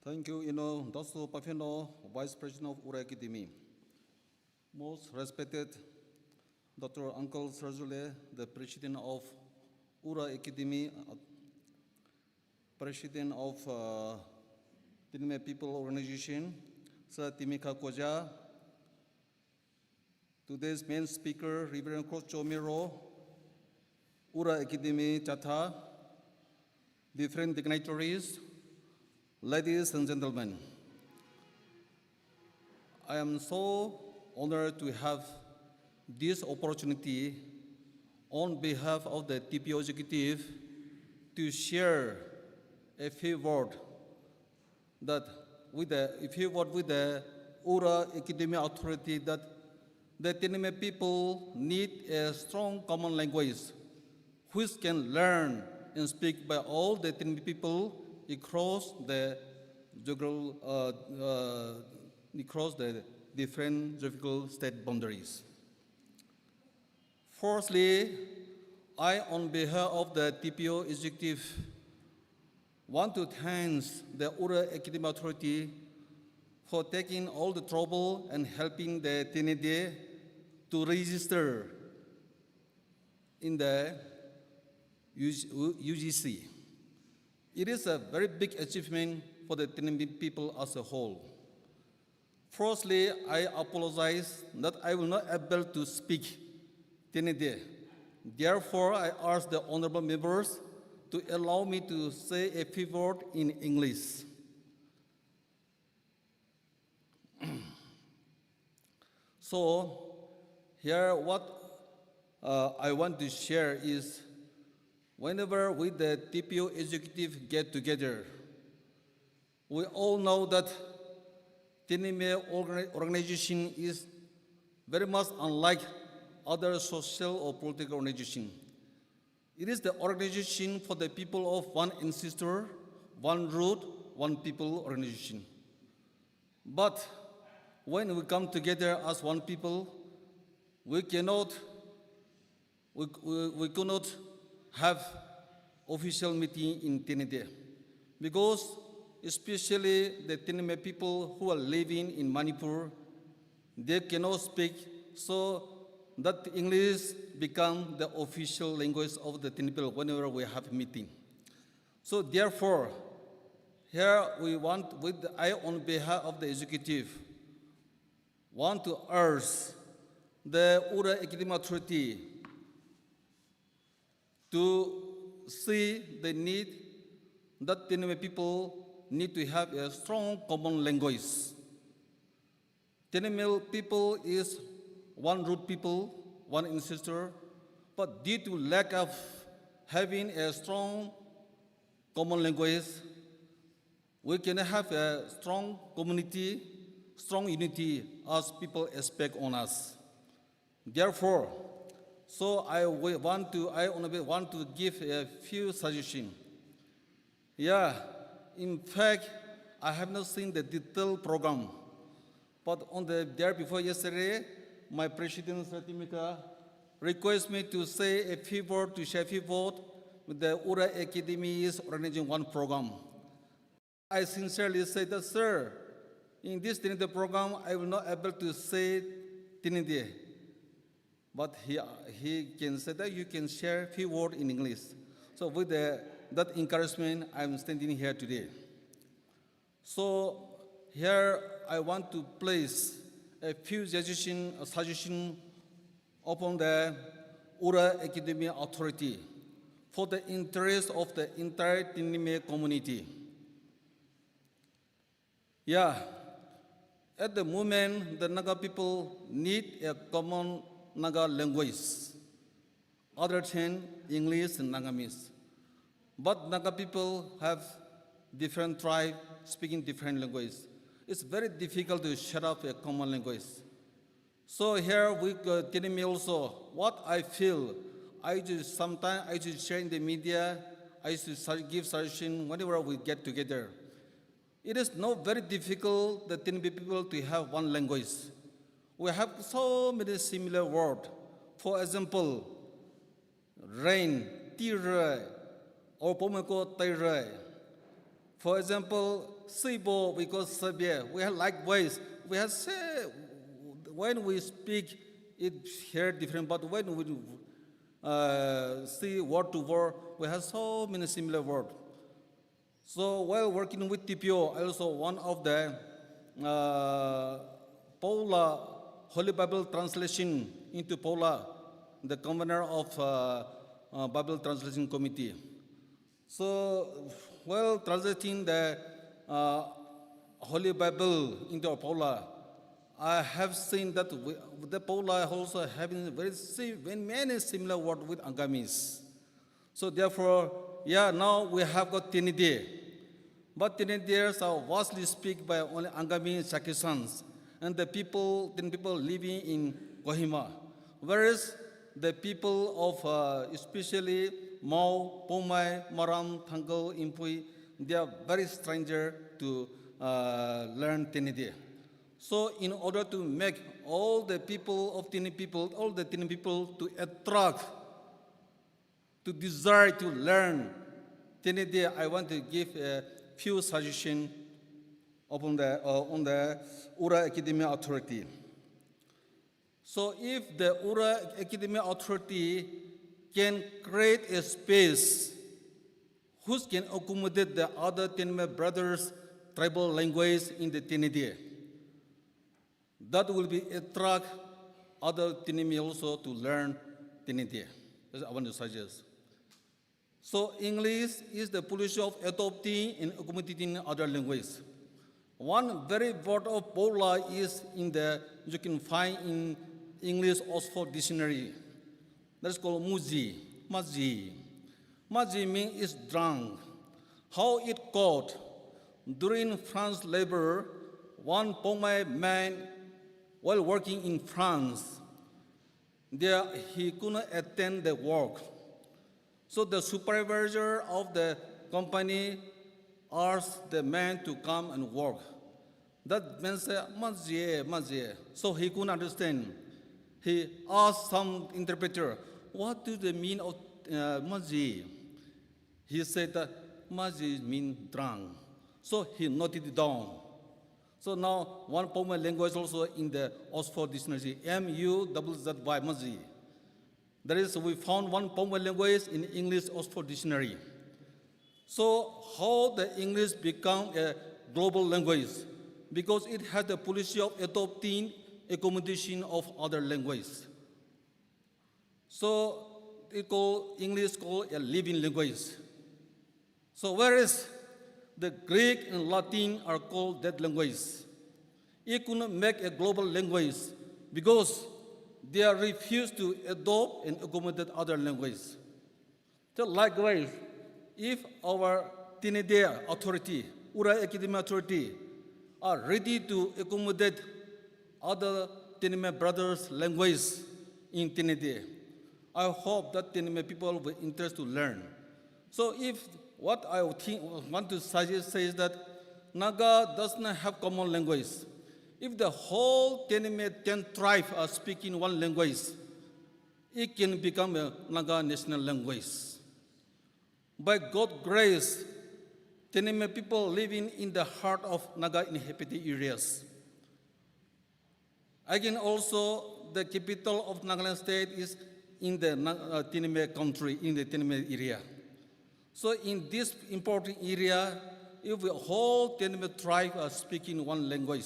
Thank you, Eno Daso Pafeno, Vice President of Ura Academy. Most respected Doctor Uncle Serzhule, the President of Ura Academy, uh, President of, uh, Tenime People Organization, Sir Timika Koja, today's main speaker, Reverend Crossjo Miro, Ura Academy Chatha, different dignitaries, ladies and gentlemen. I am so honored to have this opportunity on behalf of the T P O executive to share a few words that with the, a few words with the Ura Academy authority that the Tenime people need a strong common language which can learn and speak by all the Tenime people across the geogra-, uh, uh, across the different geographical state boundaries. Firstly, I, on behalf of the T P O executive, want to thank the Ura Academy Authority for taking all the trouble and helping the Tenedie to register in the U G C. It is a very big achievement for the Tenedie people as a whole. Firstly, I apologize that I will not able to speak Tenedie. Therefore, I ask the honorable members to allow me to say a few words in English. So, here what, uh, I want to share is, whenever we the T P O executive get together, we all know that Tenime orga-, organization is very much unlike other social or political organization. It is the organization for the people of one ancestor, one root, one people organization. But when we come together as one people, we cannot, we, we, we could not have official meeting in Tenedie, because especially the Tenime people who are living in Manipur, they cannot speak, so that English become the official language of the Tenedie people whenever we have meeting. So therefore, here we want, with I on behalf of the executive, want to urge the Ura Academy Authority to see the need that Tenime people need to have a strong common language. Tenime people is one root people, one ancestor, but due to lack of having a strong common language, we can have a strong community, strong unity as people expect on us. Therefore, so I wi-, want to, I only want to give a few suggestions. Yeah, in fact, I have not seen the detailed program. But on the day before yesterday, my president, Sir Timika, request me to say a few word, to share a few word with the Ura Academy is organizing one program. I sincerely say that, sir, in this Tenedie program, I will not able to say Tenedie. But he, he can say that you can share few word in English. So with the, that encouragement, I'm standing here today. So here I want to place a few suggestion, a suggestion upon the Ura Academy Authority for the interest of the entire Tenyime community. Yeah, at the moment, the Naga people need a common Naga language other than English and Nagamese. But Naga people have different tribe speaking different languages. It's very difficult to set up a common language. So here we, uh, Tenyime also, what I feel, I just sometimes I just share in the media, I used to su- give suggestion whenever we get together. It is not very difficult the Tenyime people to have one language. We have so many similar words. For example, rain, tire, or pomeko tire. For example, sibo, we call sebie. We have likewise, we have say, when we speak, it here different, but when we, uh, see word to word, we have so many similar words. So while working with T P O, I also one of the, uh, Paula Holy Bible translation into Paula, the convener of, uh, uh, Bible Translation Committee. So while translating the, uh, Holy Bible into Paula, I have seen that we, the Paula also having very si- very many similar words with Angamese. So therefore, yeah, now we have got Tenyidie. But Tenyidies are vastly speak by only Angami and Sakisans, and the people, Tenyidie people living in Kohima. Whereas the people of, uh, especially Mao, Poumai, Maram, Thangal, Inpui, they are very stranger to, uh, learn Tenyidie. So in order to make all the people of Tenyidie people, all the Tenyidie people to attract, to desire to learn Tenyidie, I want to give a few suggestions upon the, uh, on the Ura Academy Authority. So if the Ura Academy Authority can create a space which can accommodate the other Tenyidie brothers' tribal language in the Tenyidie, that will be attract other Tenyidie also to learn Tenyidie. That's what I want to suggest. So English is the policy of adopting and accommodating other language. One very word of Paula is in the, you can find in English Oxford Dictionary. That's called muzi, mazi. Mazi mean is drunk. How it caught? During France labor, one Poumai man, while working in France, there he couldn't attend the work. So the supervisor of the company asked the man to come and work. That man said, "Mazie, mazie." So he couldn't understand. He asked some interpreter, "What do they mean of, uh, mazie?" He said that mazie mean drunk. So he noted it down. So now one Poumai language also in the Oxford Dictionary, M U double Z Y, mazie. That is, we found one Poumai language in English Oxford Dictionary. So how the English become a global language? Because it has the policy of adopting accommodation of other languages. So it call, English called a living language. So whereas the Greek and Latin are called dead languages, it could not make a global language because they are refused to adopt and accommodate other languages. So likewise, if our Tenyidie authority, Ura Academy authority, are ready to accommodate other Tenyidie brothers' language in Tenyidie, I hope that Tenyidie people will interest to learn. So if what I think, want to suggest, say is that Naga does not have common language. If the whole Tenyidie ten tribe are speaking one language, it can become a Naga national language. By God's grace, Tenyidie people living in the heart of Naga inhabited areas. Again, also, the capital of Nagaland State is in the Na- uh, Tenyidie country, in the Tenyidie area. So in this important area, if we whole Tenyidie tribe are speaking one language,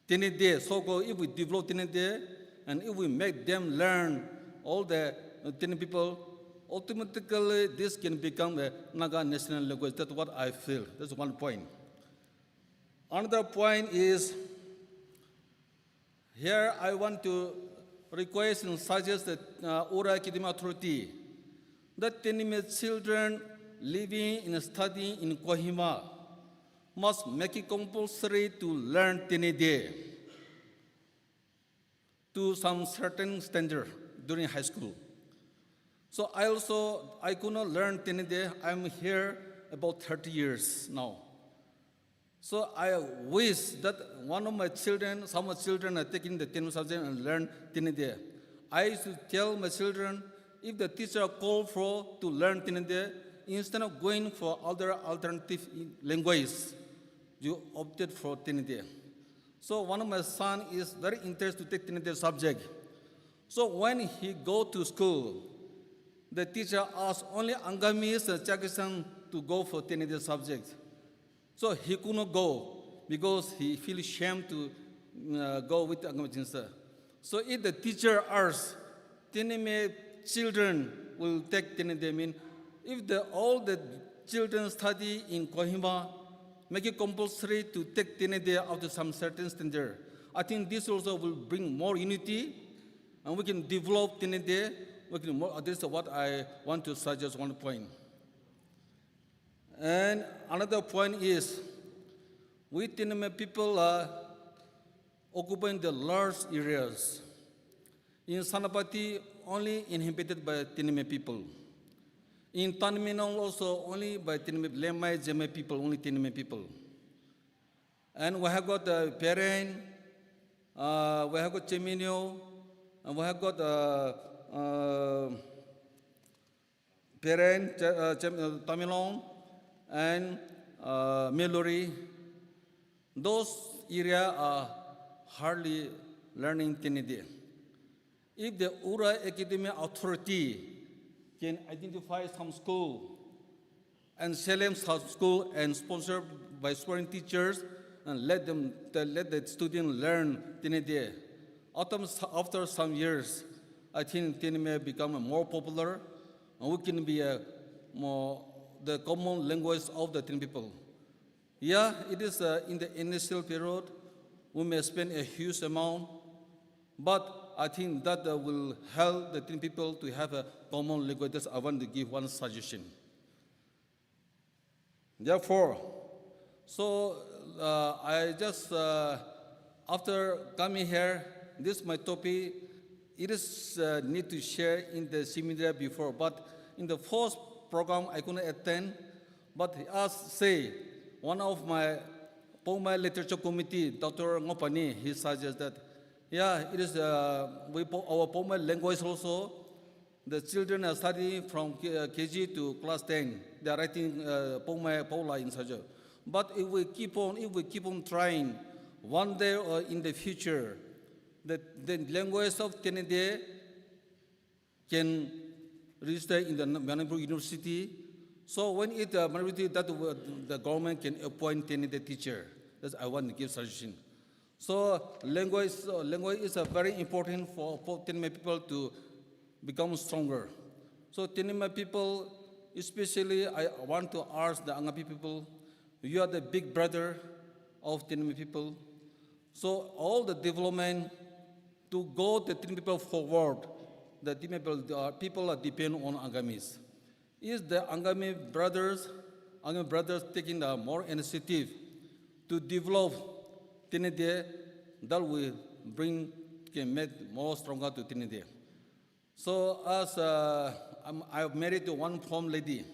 Tenyidie, so-called, if we develop Tenyidie, and if we make them learn all the, uh, Tenyimia people, automatically this can become a Naga national language. That's what I feel. That's one point. Another point is, here I want to request and suggest that, uh, Ura Academy Authority, that Tenyimia children living and studying in Kohima must make it compulsory to learn Tenyidie to some certain standard during high school. So I also, I could not learn Tenyidie. I'm here about thirty years now. So I wish that one of my children, some of my children are taking the Tenyimia subject and learn Tenyidie. I used to tell my children, if the teacher call for to learn Tenyidie, instead of going for other alternative i-, language, you opted for Tenyidie. So one of my son is very interested to take Tenyidie subject. So when he go to school, the teacher asked only Angamese and Chakhesang to go for Tenyidie subject. So he could not go because he feel shame to, uh, go with Angami Jingsa. So if the teacher asks, Tenyimia children will take Tenyidie, mean, if the, all the children study in Kohima, make it compulsory to take Tenyidie up to some certain standard, I think this also will bring more unity, and we can develop Tenyidie. We can more, this is what I want to suggest one point. And another point is, we Tenyimia people are occupying the large areas. In Senapati, only inhabited by Tenyimia people. In Tanimeinong also only by Tenyimia, Lemai, Zemai people, only Tenyimia people. And we have got, uh, Peren, uh, we have got Chemineo, and we have got, uh, uh, Peren, Che-, uh, Chem-, uh, Tamenglong, and, uh, Meluri. Those area are hardly learning Tenyidie. If the Ura Academy Authority can identify some school and select some school and sponsored by foreign teachers and let them, let the student learn Tenyidie, after, after some years, I think Tenyimia become more popular, and we can be a more, the common language of the Tenyimia people. Yeah, it is, uh, in the initial period, we may spend a huge amount, but I think that, uh, will help the Tenyimia people to have a common language. That's I want to give one suggestion. Therefore, so, uh, I just, uh, after coming here, this my topic, it is, uh, need to share in the seminar before, but in the first program I couldn't attend, but as say, one of my Poumai Literature Committee, Doctor Ngopani, he suggests that, yeah, it is, uh, we, Po-, our Poumai language also, the children are studying from K-, uh, K G to class ten. They are writing, uh, Poumai Poula in subject. But if we keep on, if we keep on trying, one day or in the future, the, the language of Tenyidie can register in the Manipur University. So when it, uh, Manipur, that, uh, the government can appoint Tenyidie teacher. That's I want to give suggestion. So language, uh, language is, uh, very important for, for Tenyimia people to become stronger. So Tenyimia people, especially I want to ask the Angami people, you are the big brother of Tenyimia people. So all the development to go the Tenyimia people forward, the Tenyimia people, uh, people are depend on Angamis. Is the Angami brothers, Angami brothers taking the more initiative to develop Tenyidie, that will bring, can make more stronger to Tenyidie. So as, uh, I'm, I'm married to one Phom lady.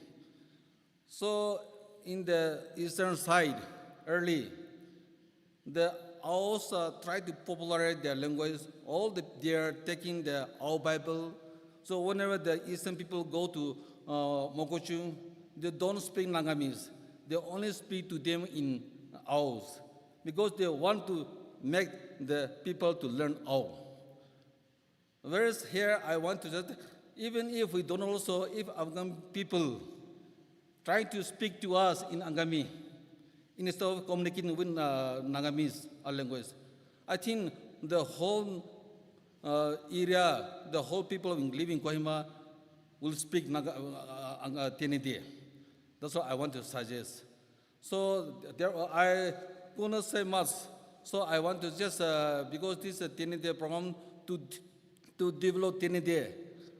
So in the eastern side, early, the Aos, uh, try to popularize their language. All the, they are taking the Ao Bible. So whenever the eastern people go to, uh, Mokochung, they don't speak Nagamese. They only speak to them in Aos because they want to make the people to learn Ao. Whereas here, I want to just, even if we don't also, if Afghan people try to speak to us in Angami, instead of communicating with, uh, Nagamese, our language, I think the whole uh, area, the whole people living Kohima will speak Naga, uh, uh, uh, Tenyidie. That's what I want to suggest. So there, I could not say much. So I want to just, uh, because this, uh, Tenyidie program to, to develop Tenyidie,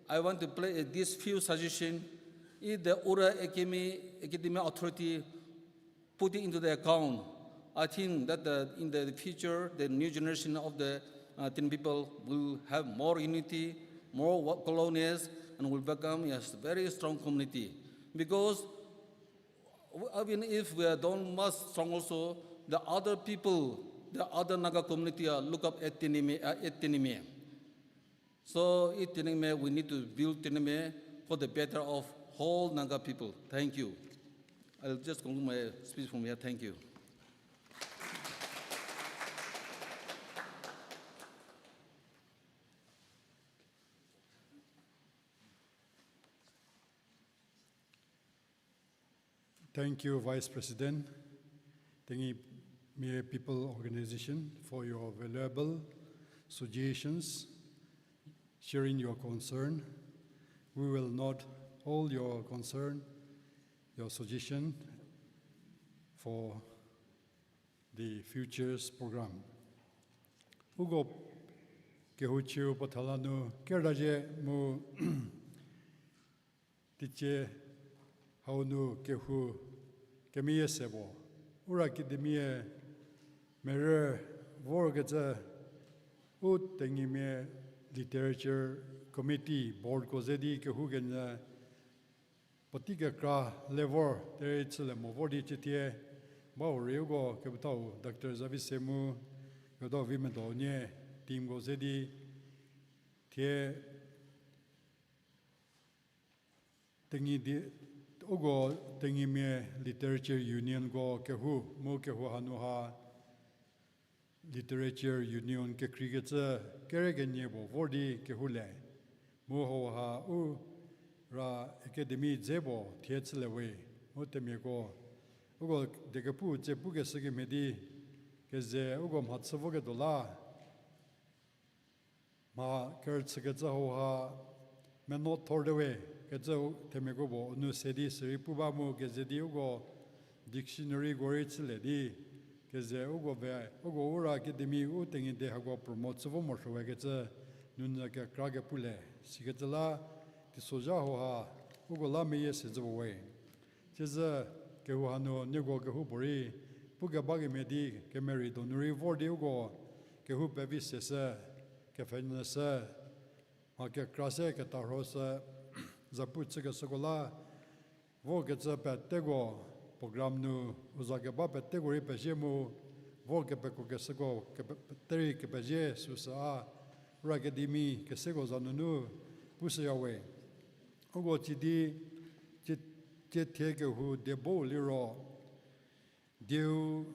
I want to play, uh, this few suggestion. If the Ura Academy, Academy authority put it into the account, I think that the, in the future, the new generation of the, uh, Tenyidie people will have more unity, more wo-, colonies, and will become a s-, very strong community. Because w-, even if we are don't much strong also, the other people, the other Naga community are look up at Tenyidie, uh, at Tenyidie. So, it Tenyidie, we need to build Tenyidie for the better of whole Naga people. Thank you. I'll just conclude my speech from here. Thank you. Thank you, Vice President, Tenyimia People Organization, for your valuable suggestions, sharing your concern. We will note all your concern, your suggestion for the futures program. Uko kehou chiu puo thala nu kerdazie mu teicie hau nu kehou kemeyie se puo. Ura Academy-e merü vorkecü u Tenyimia Literature Committee board ko ze di kehou kenyü puotei kekra le vor, derei chülie mo vor di chütie, ba u rei uko kepethau Doctor Zavise mu, kepethau Vimedo nie, team ko ze di, thie Tenyi di, uko Tenyimia Literature Union ko kehou, mu kehou hanu ha Literature Union kekreikecü kere kenie puo vor di kehou le. Mu hau ha u ra academy dze puo thie chülie we, mu themiako uko die kepu tse pukeshü kemhie di, keze uko mhachü voketuo la, mha kerüchükecü hau ha meno thor te we, kecü themiako puo u nou se di sirei pu ba mu keze di uko dictionary ko rei chülie di, keze uko ve, uko Ura Academy u Tenyidie hako promote chü vo morosuo we kecü nounyü kekra kepu le, sikecü la teisozha hau ha uko la meyie se zhü puo we. Siezhü kehou hanu nieko kehoupuorei pukeba kemhie di kemerei donu rei vor di uko kehou pevi seshü, kepfhenyüshü, mha kekra se ketarhoshü, zapu chükeshüko la vorkecü peteko program nu u za keba peteko rei pezie mu vor kepekokeshüko kepe-, pete rei kepezie süsü a, Ura Academy keseko za nunu pushüya we. Uko tsidi, tsie, tsie thie kehou diebo liro, dieu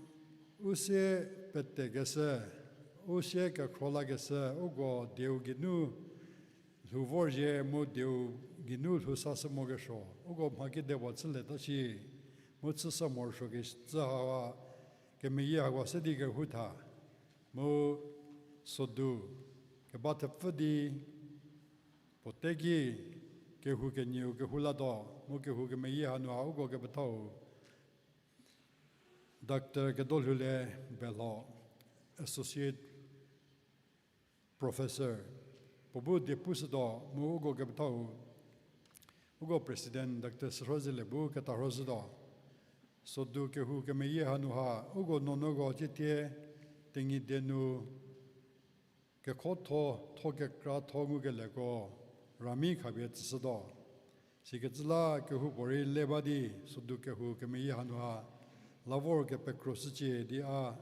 u sie petekeshü, u sie kekhro lakeshü, uko dieu geinu lhou vorzhie mu dieu geinu lhou sashü mokesuo, uko mha kedipuo chülieta shi, mu chüshü morosuokecü haha kemeyie hako se di kehou tha, mu sodu keba thepfü di puotei ki kehou kenieu kehou latuo, mu kehou kemeyie hanu ha uko kepethau Doctor Kedolhoulie Belho, Associate Professor, puo bu die pushütuo mu uko kepethau, uko President Doctor Sürhozelie bu ketarhoshütuo. Sodu kehou kemeyie hanu ha uko nuonuoko tsietie Tenyidie nu kekhotho, tho kekratho ngukelieko rami khapie tsüshütuo. Sikecü la kehoupuorei le ba di sodu kehou kemeyie hanu ha la vor kepekroshücie di a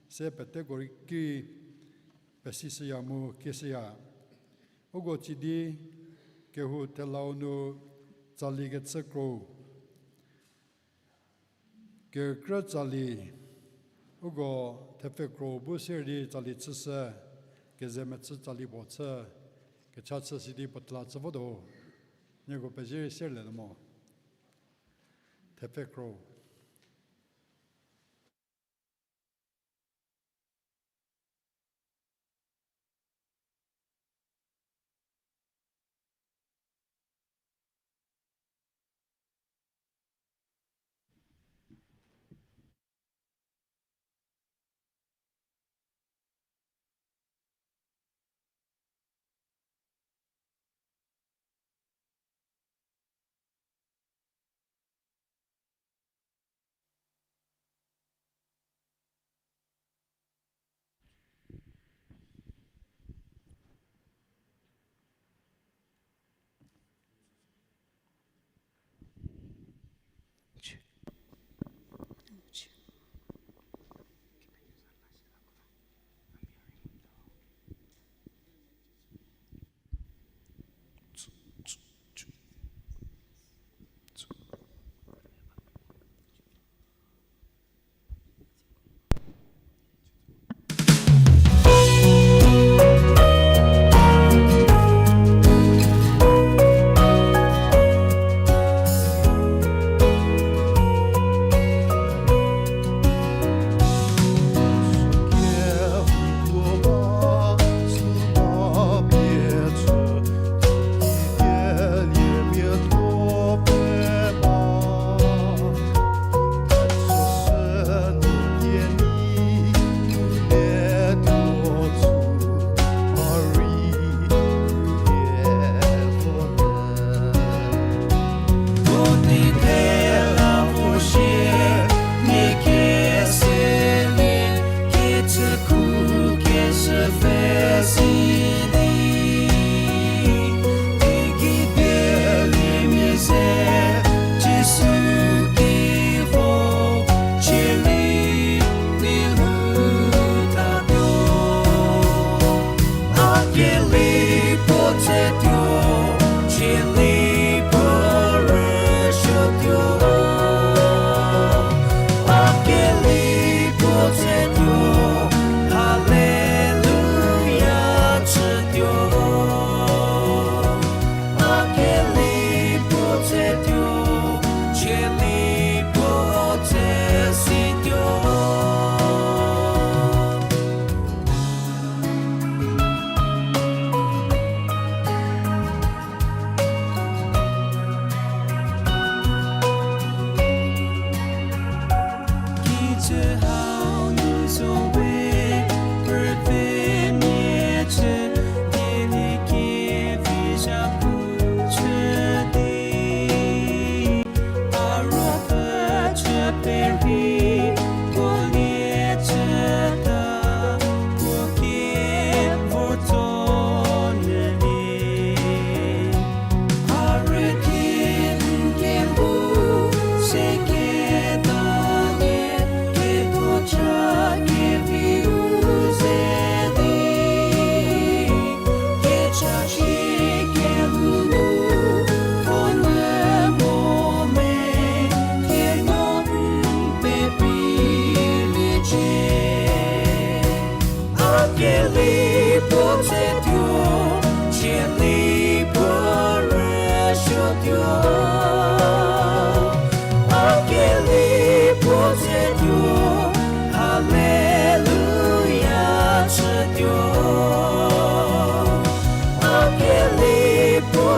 se peteko rei ki pesishüya mu kieshüya. Uko tsidi kehou thelau nu tsali kechü kro, kekrü tsali, uko thepfhe kro bu sier di tsali chüshü, keze mechü tsali puo chü, kecha chü sidi puo thela chü votuo. Nieko pezie rei sierlie mo. Thepfhe kro.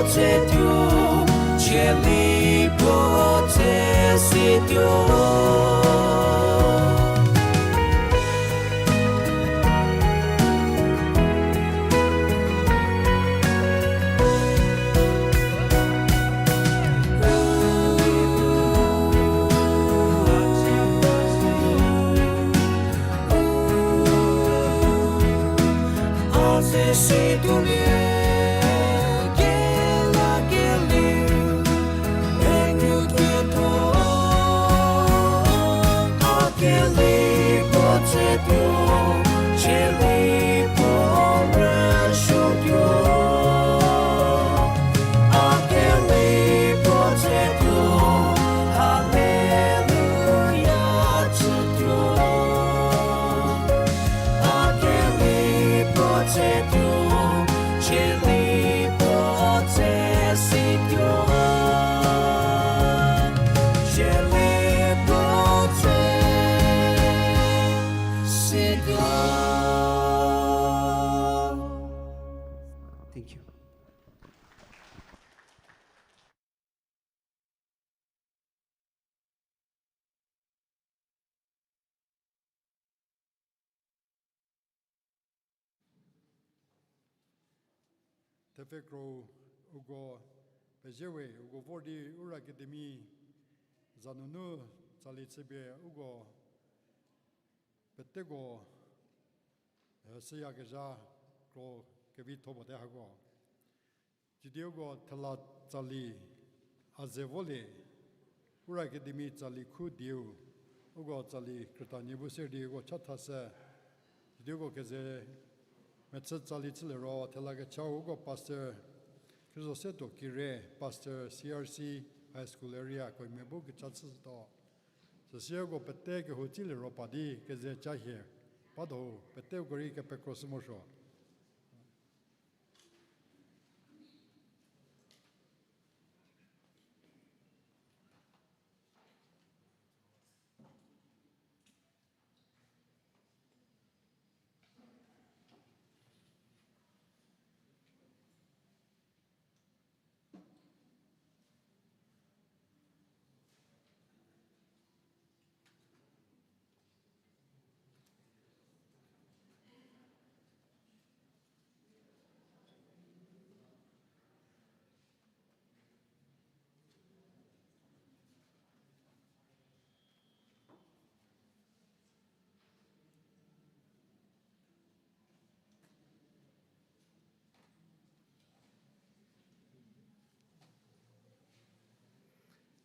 Tsetuo, cheli puo tse situo. Thank you. Thepfhe kro uko pezie we, uko vor di Ura Academy za nunu tsali chüpie uko peteko, eh, süyakezha kro kevitho bate hako. Sidi uko thela tsali a ze volie, Ura Academy tsali khu dieu, uko tsali krütanie bu se di uko chatha se, sidi uko keze mechü tsali chülie ro thela kechau uko pastor Khriezosetuo Kire, pastor C R C High School area ko mia bu kecha chüshütuo. Süsie uko pete kehou tsilie ro pa di keze cha hie, pa do pete uko rei kepekro sü morosuo.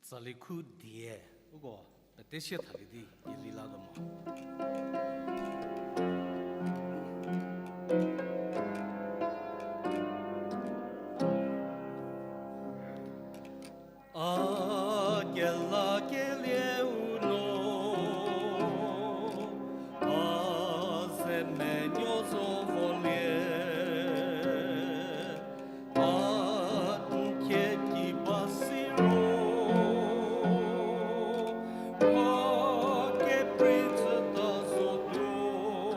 Tsali khu die, uko pete sie thalie di, die lila do mo. A kelakelie u no, a ze menuo zo volie, a n kie ki ba siro, a keprei tsüta zotuo,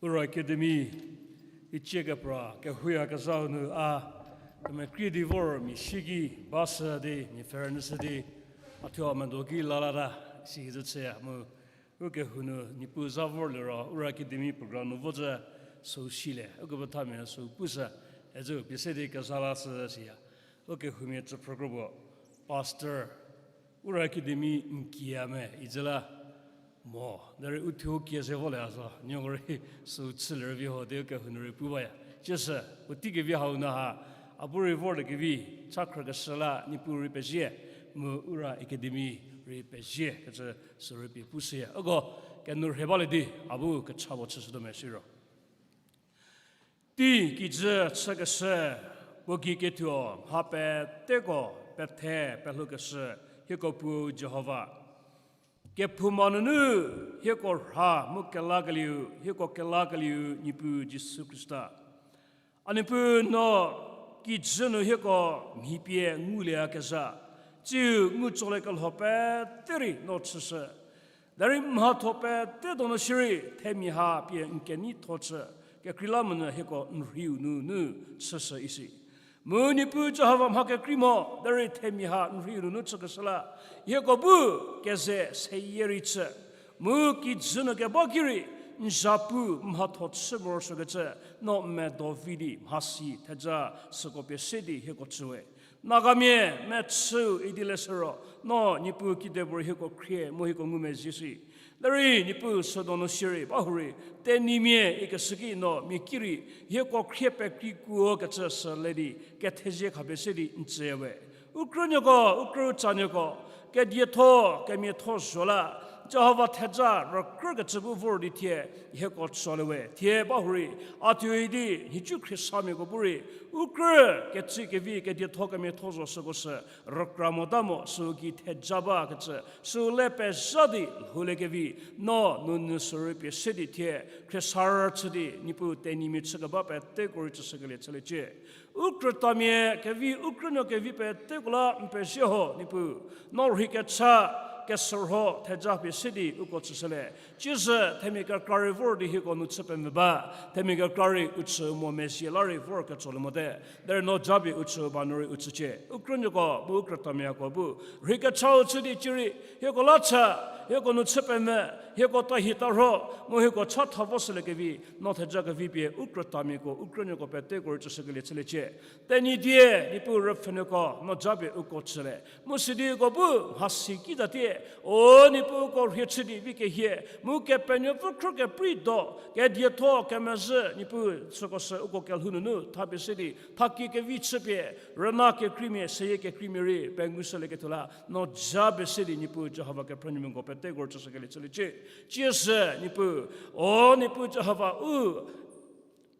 Ura Academy, icie kepra kehouyakezhau nu a, kemekrie di vor mia sieki ba shü di, mia pfhe rünyü shü di, a thuo a medo ki la lata, si zü chüya mu, u kehou nu Niepuu za vor liro, Ura Academy program nu vo zü, süu silie, uko pethamia süu pushü, hezü pie se di kezha la shü siya. U kehoumia tsüphrü kro puo, Pastor, Ura Academy n kiya me, izü la mo, derei u thuo kie se volie a zo, nieko rei süu chülie rüvi ho di u kehou nu rei pu baya. Tsiesü, puotei kevi hau nu ha, a bu rei vorlie kevi, cha khrükeshü la Niepuu rei pezie, mu Ura Academy rei pezie, kecü sü rei pie pushüya. Uko, kenu rhie balie di, a bu kecha puo chüshütuo me siro. Tei kijü chükeshü, puo gei kethuo mha peteko pethe pelhoukeshü, hieko Puo Jihova. Kephouma nunu hieko rha mu kelakelieu, hieko kelakelieu Niepuu Jisu Khrista. A Niepuu no kijü nu hieko mhi pie ngulieyakezha, tsiu ngu tsolie kelho pete rei no chüshü. Derei mhatho pete donu shierei themia ha pie n keneitho chü, kekreilamonyü hieko n rhiu nunu chüshü isi. Mu Niepuu Jihova mha kekrei mo, derei themia ha n rhiu nunu chükeshü la, hieko bu keze seyie rei chü. Mu kijü nu keba ki rei, n zhapu mhatho chü morosuokecü, no medo vi di mhasi theja süko pie se di hieko chüwe. Nagamia mechüu idi leshü ro, no Niepuu kidepuorei hieko khrie mu hieko ngumezhie shi. Derei Niepuu sü donu shierei, bahurei, Tenyimia ikeshü ki no mia ki rei, hieko khrie pekreikuo kecü sü le di, kethezie khapie se di n tsüyawe. U krünuoko, u krütsanuoko, kedietho, kemiatho zho la, Jihova theja rükrükecü bu vor di thie, hieko tsolie we, thie bahurei, a tuoi di, nhicu khriesamiako bu rei, u krü, kecü kevi, kedietho, kemiatho zho süko sü, rükra mota mo, süu gei theja bakecü, süu le pezha di, lhoulie kevi, no, nunu sü rei pie se di thie, khriesarü chü di, Niepuu Tenyimia chü keba peteko rei chüshükelie chüliecie. U krütamia kevi, u krünuo kevi peteko la n pezie ho, Niepuu. No rhei kecha, kesürho, theja pie se di uko chüshülie. Tsiesü themia kekra rei vor di hieko nu chü pemvü ba, themia kekra rei u chü mo mezhie la rei vor ketsolie mote. Derei no japie u chü ba nu rei u chücie. U krünuoko, bu u krütamiako bu. Rhei kechau chü di cierei, hieko la cha, hieko nu chü pemvü, hieko tahi tarho, mu hieko cha tha vo shülie kevi, no theja kevi pie u krütamiako, u krünuoko peteko rei chüshükelie chüliecie. Tenyidie, Niepuu rüpfhünuoko, no japie uko chülie. Mu sidi uko bu mhasi ki tatie, o Niepuu uko rhie chü di vi kehie, mu Kepenuopfü khrü keprei do, kedietho kemezhü, Niepuu süko sü uko kelhou nunu, thapie se di, thakie kevi chüpie, rüna kekreimia, seyie kekreimia rei, pengushülieketuo la, no japie se di Niepuu Jihova kephrünuoko peteko rei chüshükelie chüliecie. Tsiesü, Niepuu, o Niepuu Jihova u,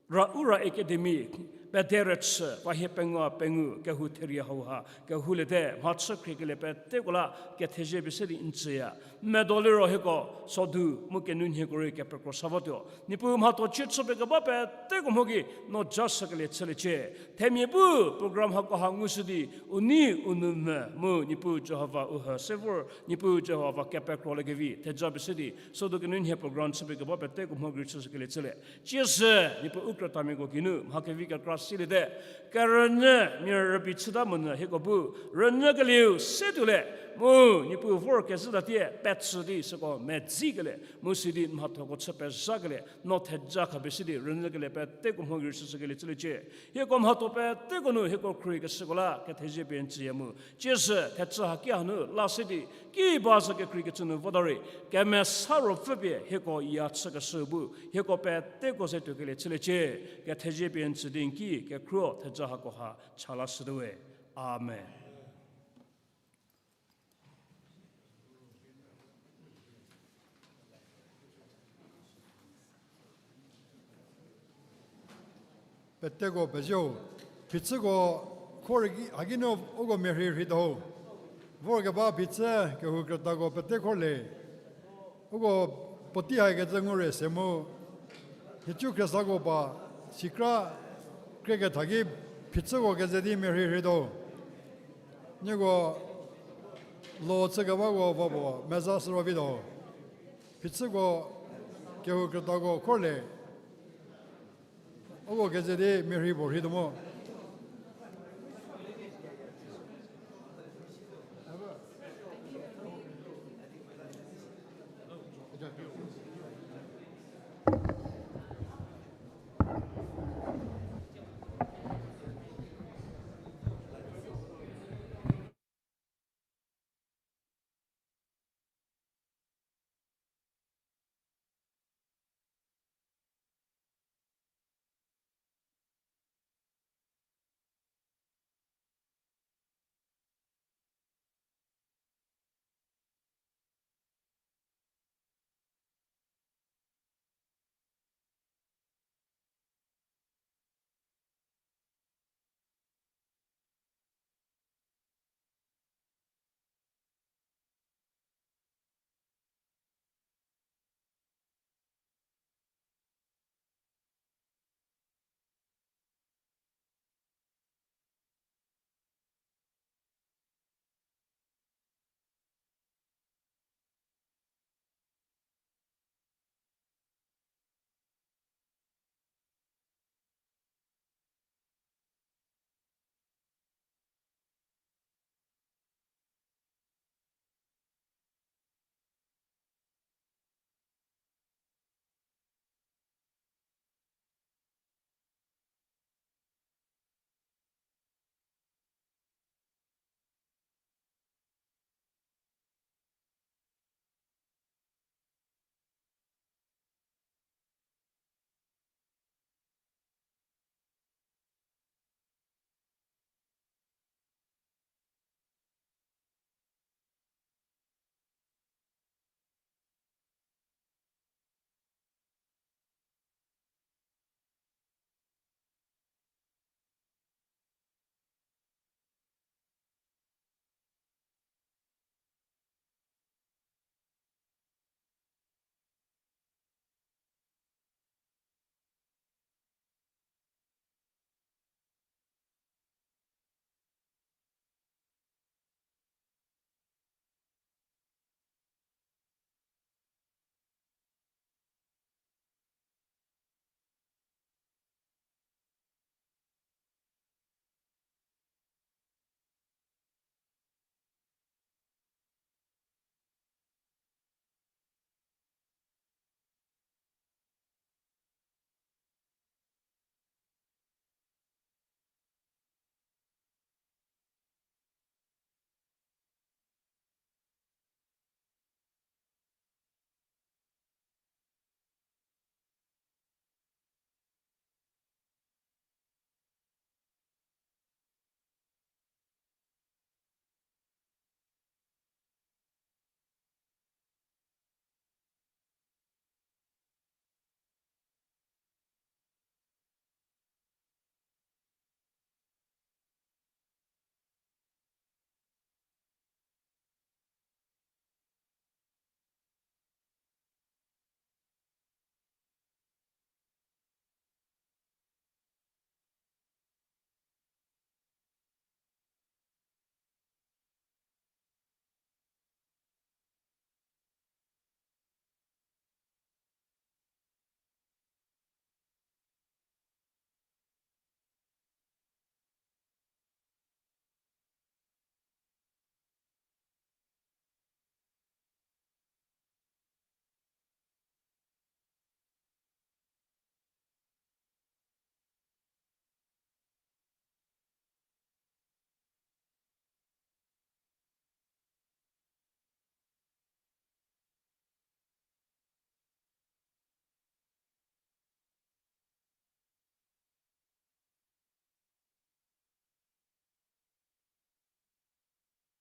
ra u ra Academy, pederüchü, va hie pengou pengou, kehou therie hauha, kehouliete, mhachü khriekelie peteko la, kethezie pie se di n tsüya. Medo liro hieko, sodu, mu kenunhieko rei kepekro sa votuo. Niepuu mhatho chie chüpie keba peteko mho gei, no ja shükelie chüliecie. Themia bu, program hako ha ngushü di, u nei u nou mvü, mu Niepuu Jihova u hü se vor, Niepuu Jihova kepekrolie kevi, theja pie se di, sodu kenunhie program chüpie keba peteko mho gei chüshükelie chülie. Tsiesü, Niepuu u krütamiako geinu, mha kevi kekra siliete, kerünyü mia rübei chüta monyü hieko bu, rünyükelieu se tuolie, mu, Niepuu vor kezhü tatie, petsü di süko medzikelie, mu sidi mhathoko chü pezhakelie, no theja khapie se di, rünyükelie peteko mho gei chüshükelie chüliecie. Hieko mhatho peteko nu, hieko khruohi keshüko la, kethezie pie n tsüya mu. Tsiesü, thechü haki hanu, la se di, ki ba zü kekreikecü nu vota rei, kemesa ruopfü pie, hieko ya chükeshü bu, hieko peteko ze tuokelie chüliecie, kethezie pie n tsü di n ki, kekhruo, theja hako ha, cha lashütuowe. Amen. Peteko pezieu, phichüko khor haki nu uko merhei rheituo. Vorkeba phichü kehou krütako pete khor le. Uko puotei haikecü ngu re se mu, nhicu khriesako ba, sikra krie ketha ki phichüko keze di merhei rheituo. Nieko lo chükebako va puo meza shüro vituo. Phichüko kehou krütako khor le. Uko keze di mia rhei puo rheituo mo.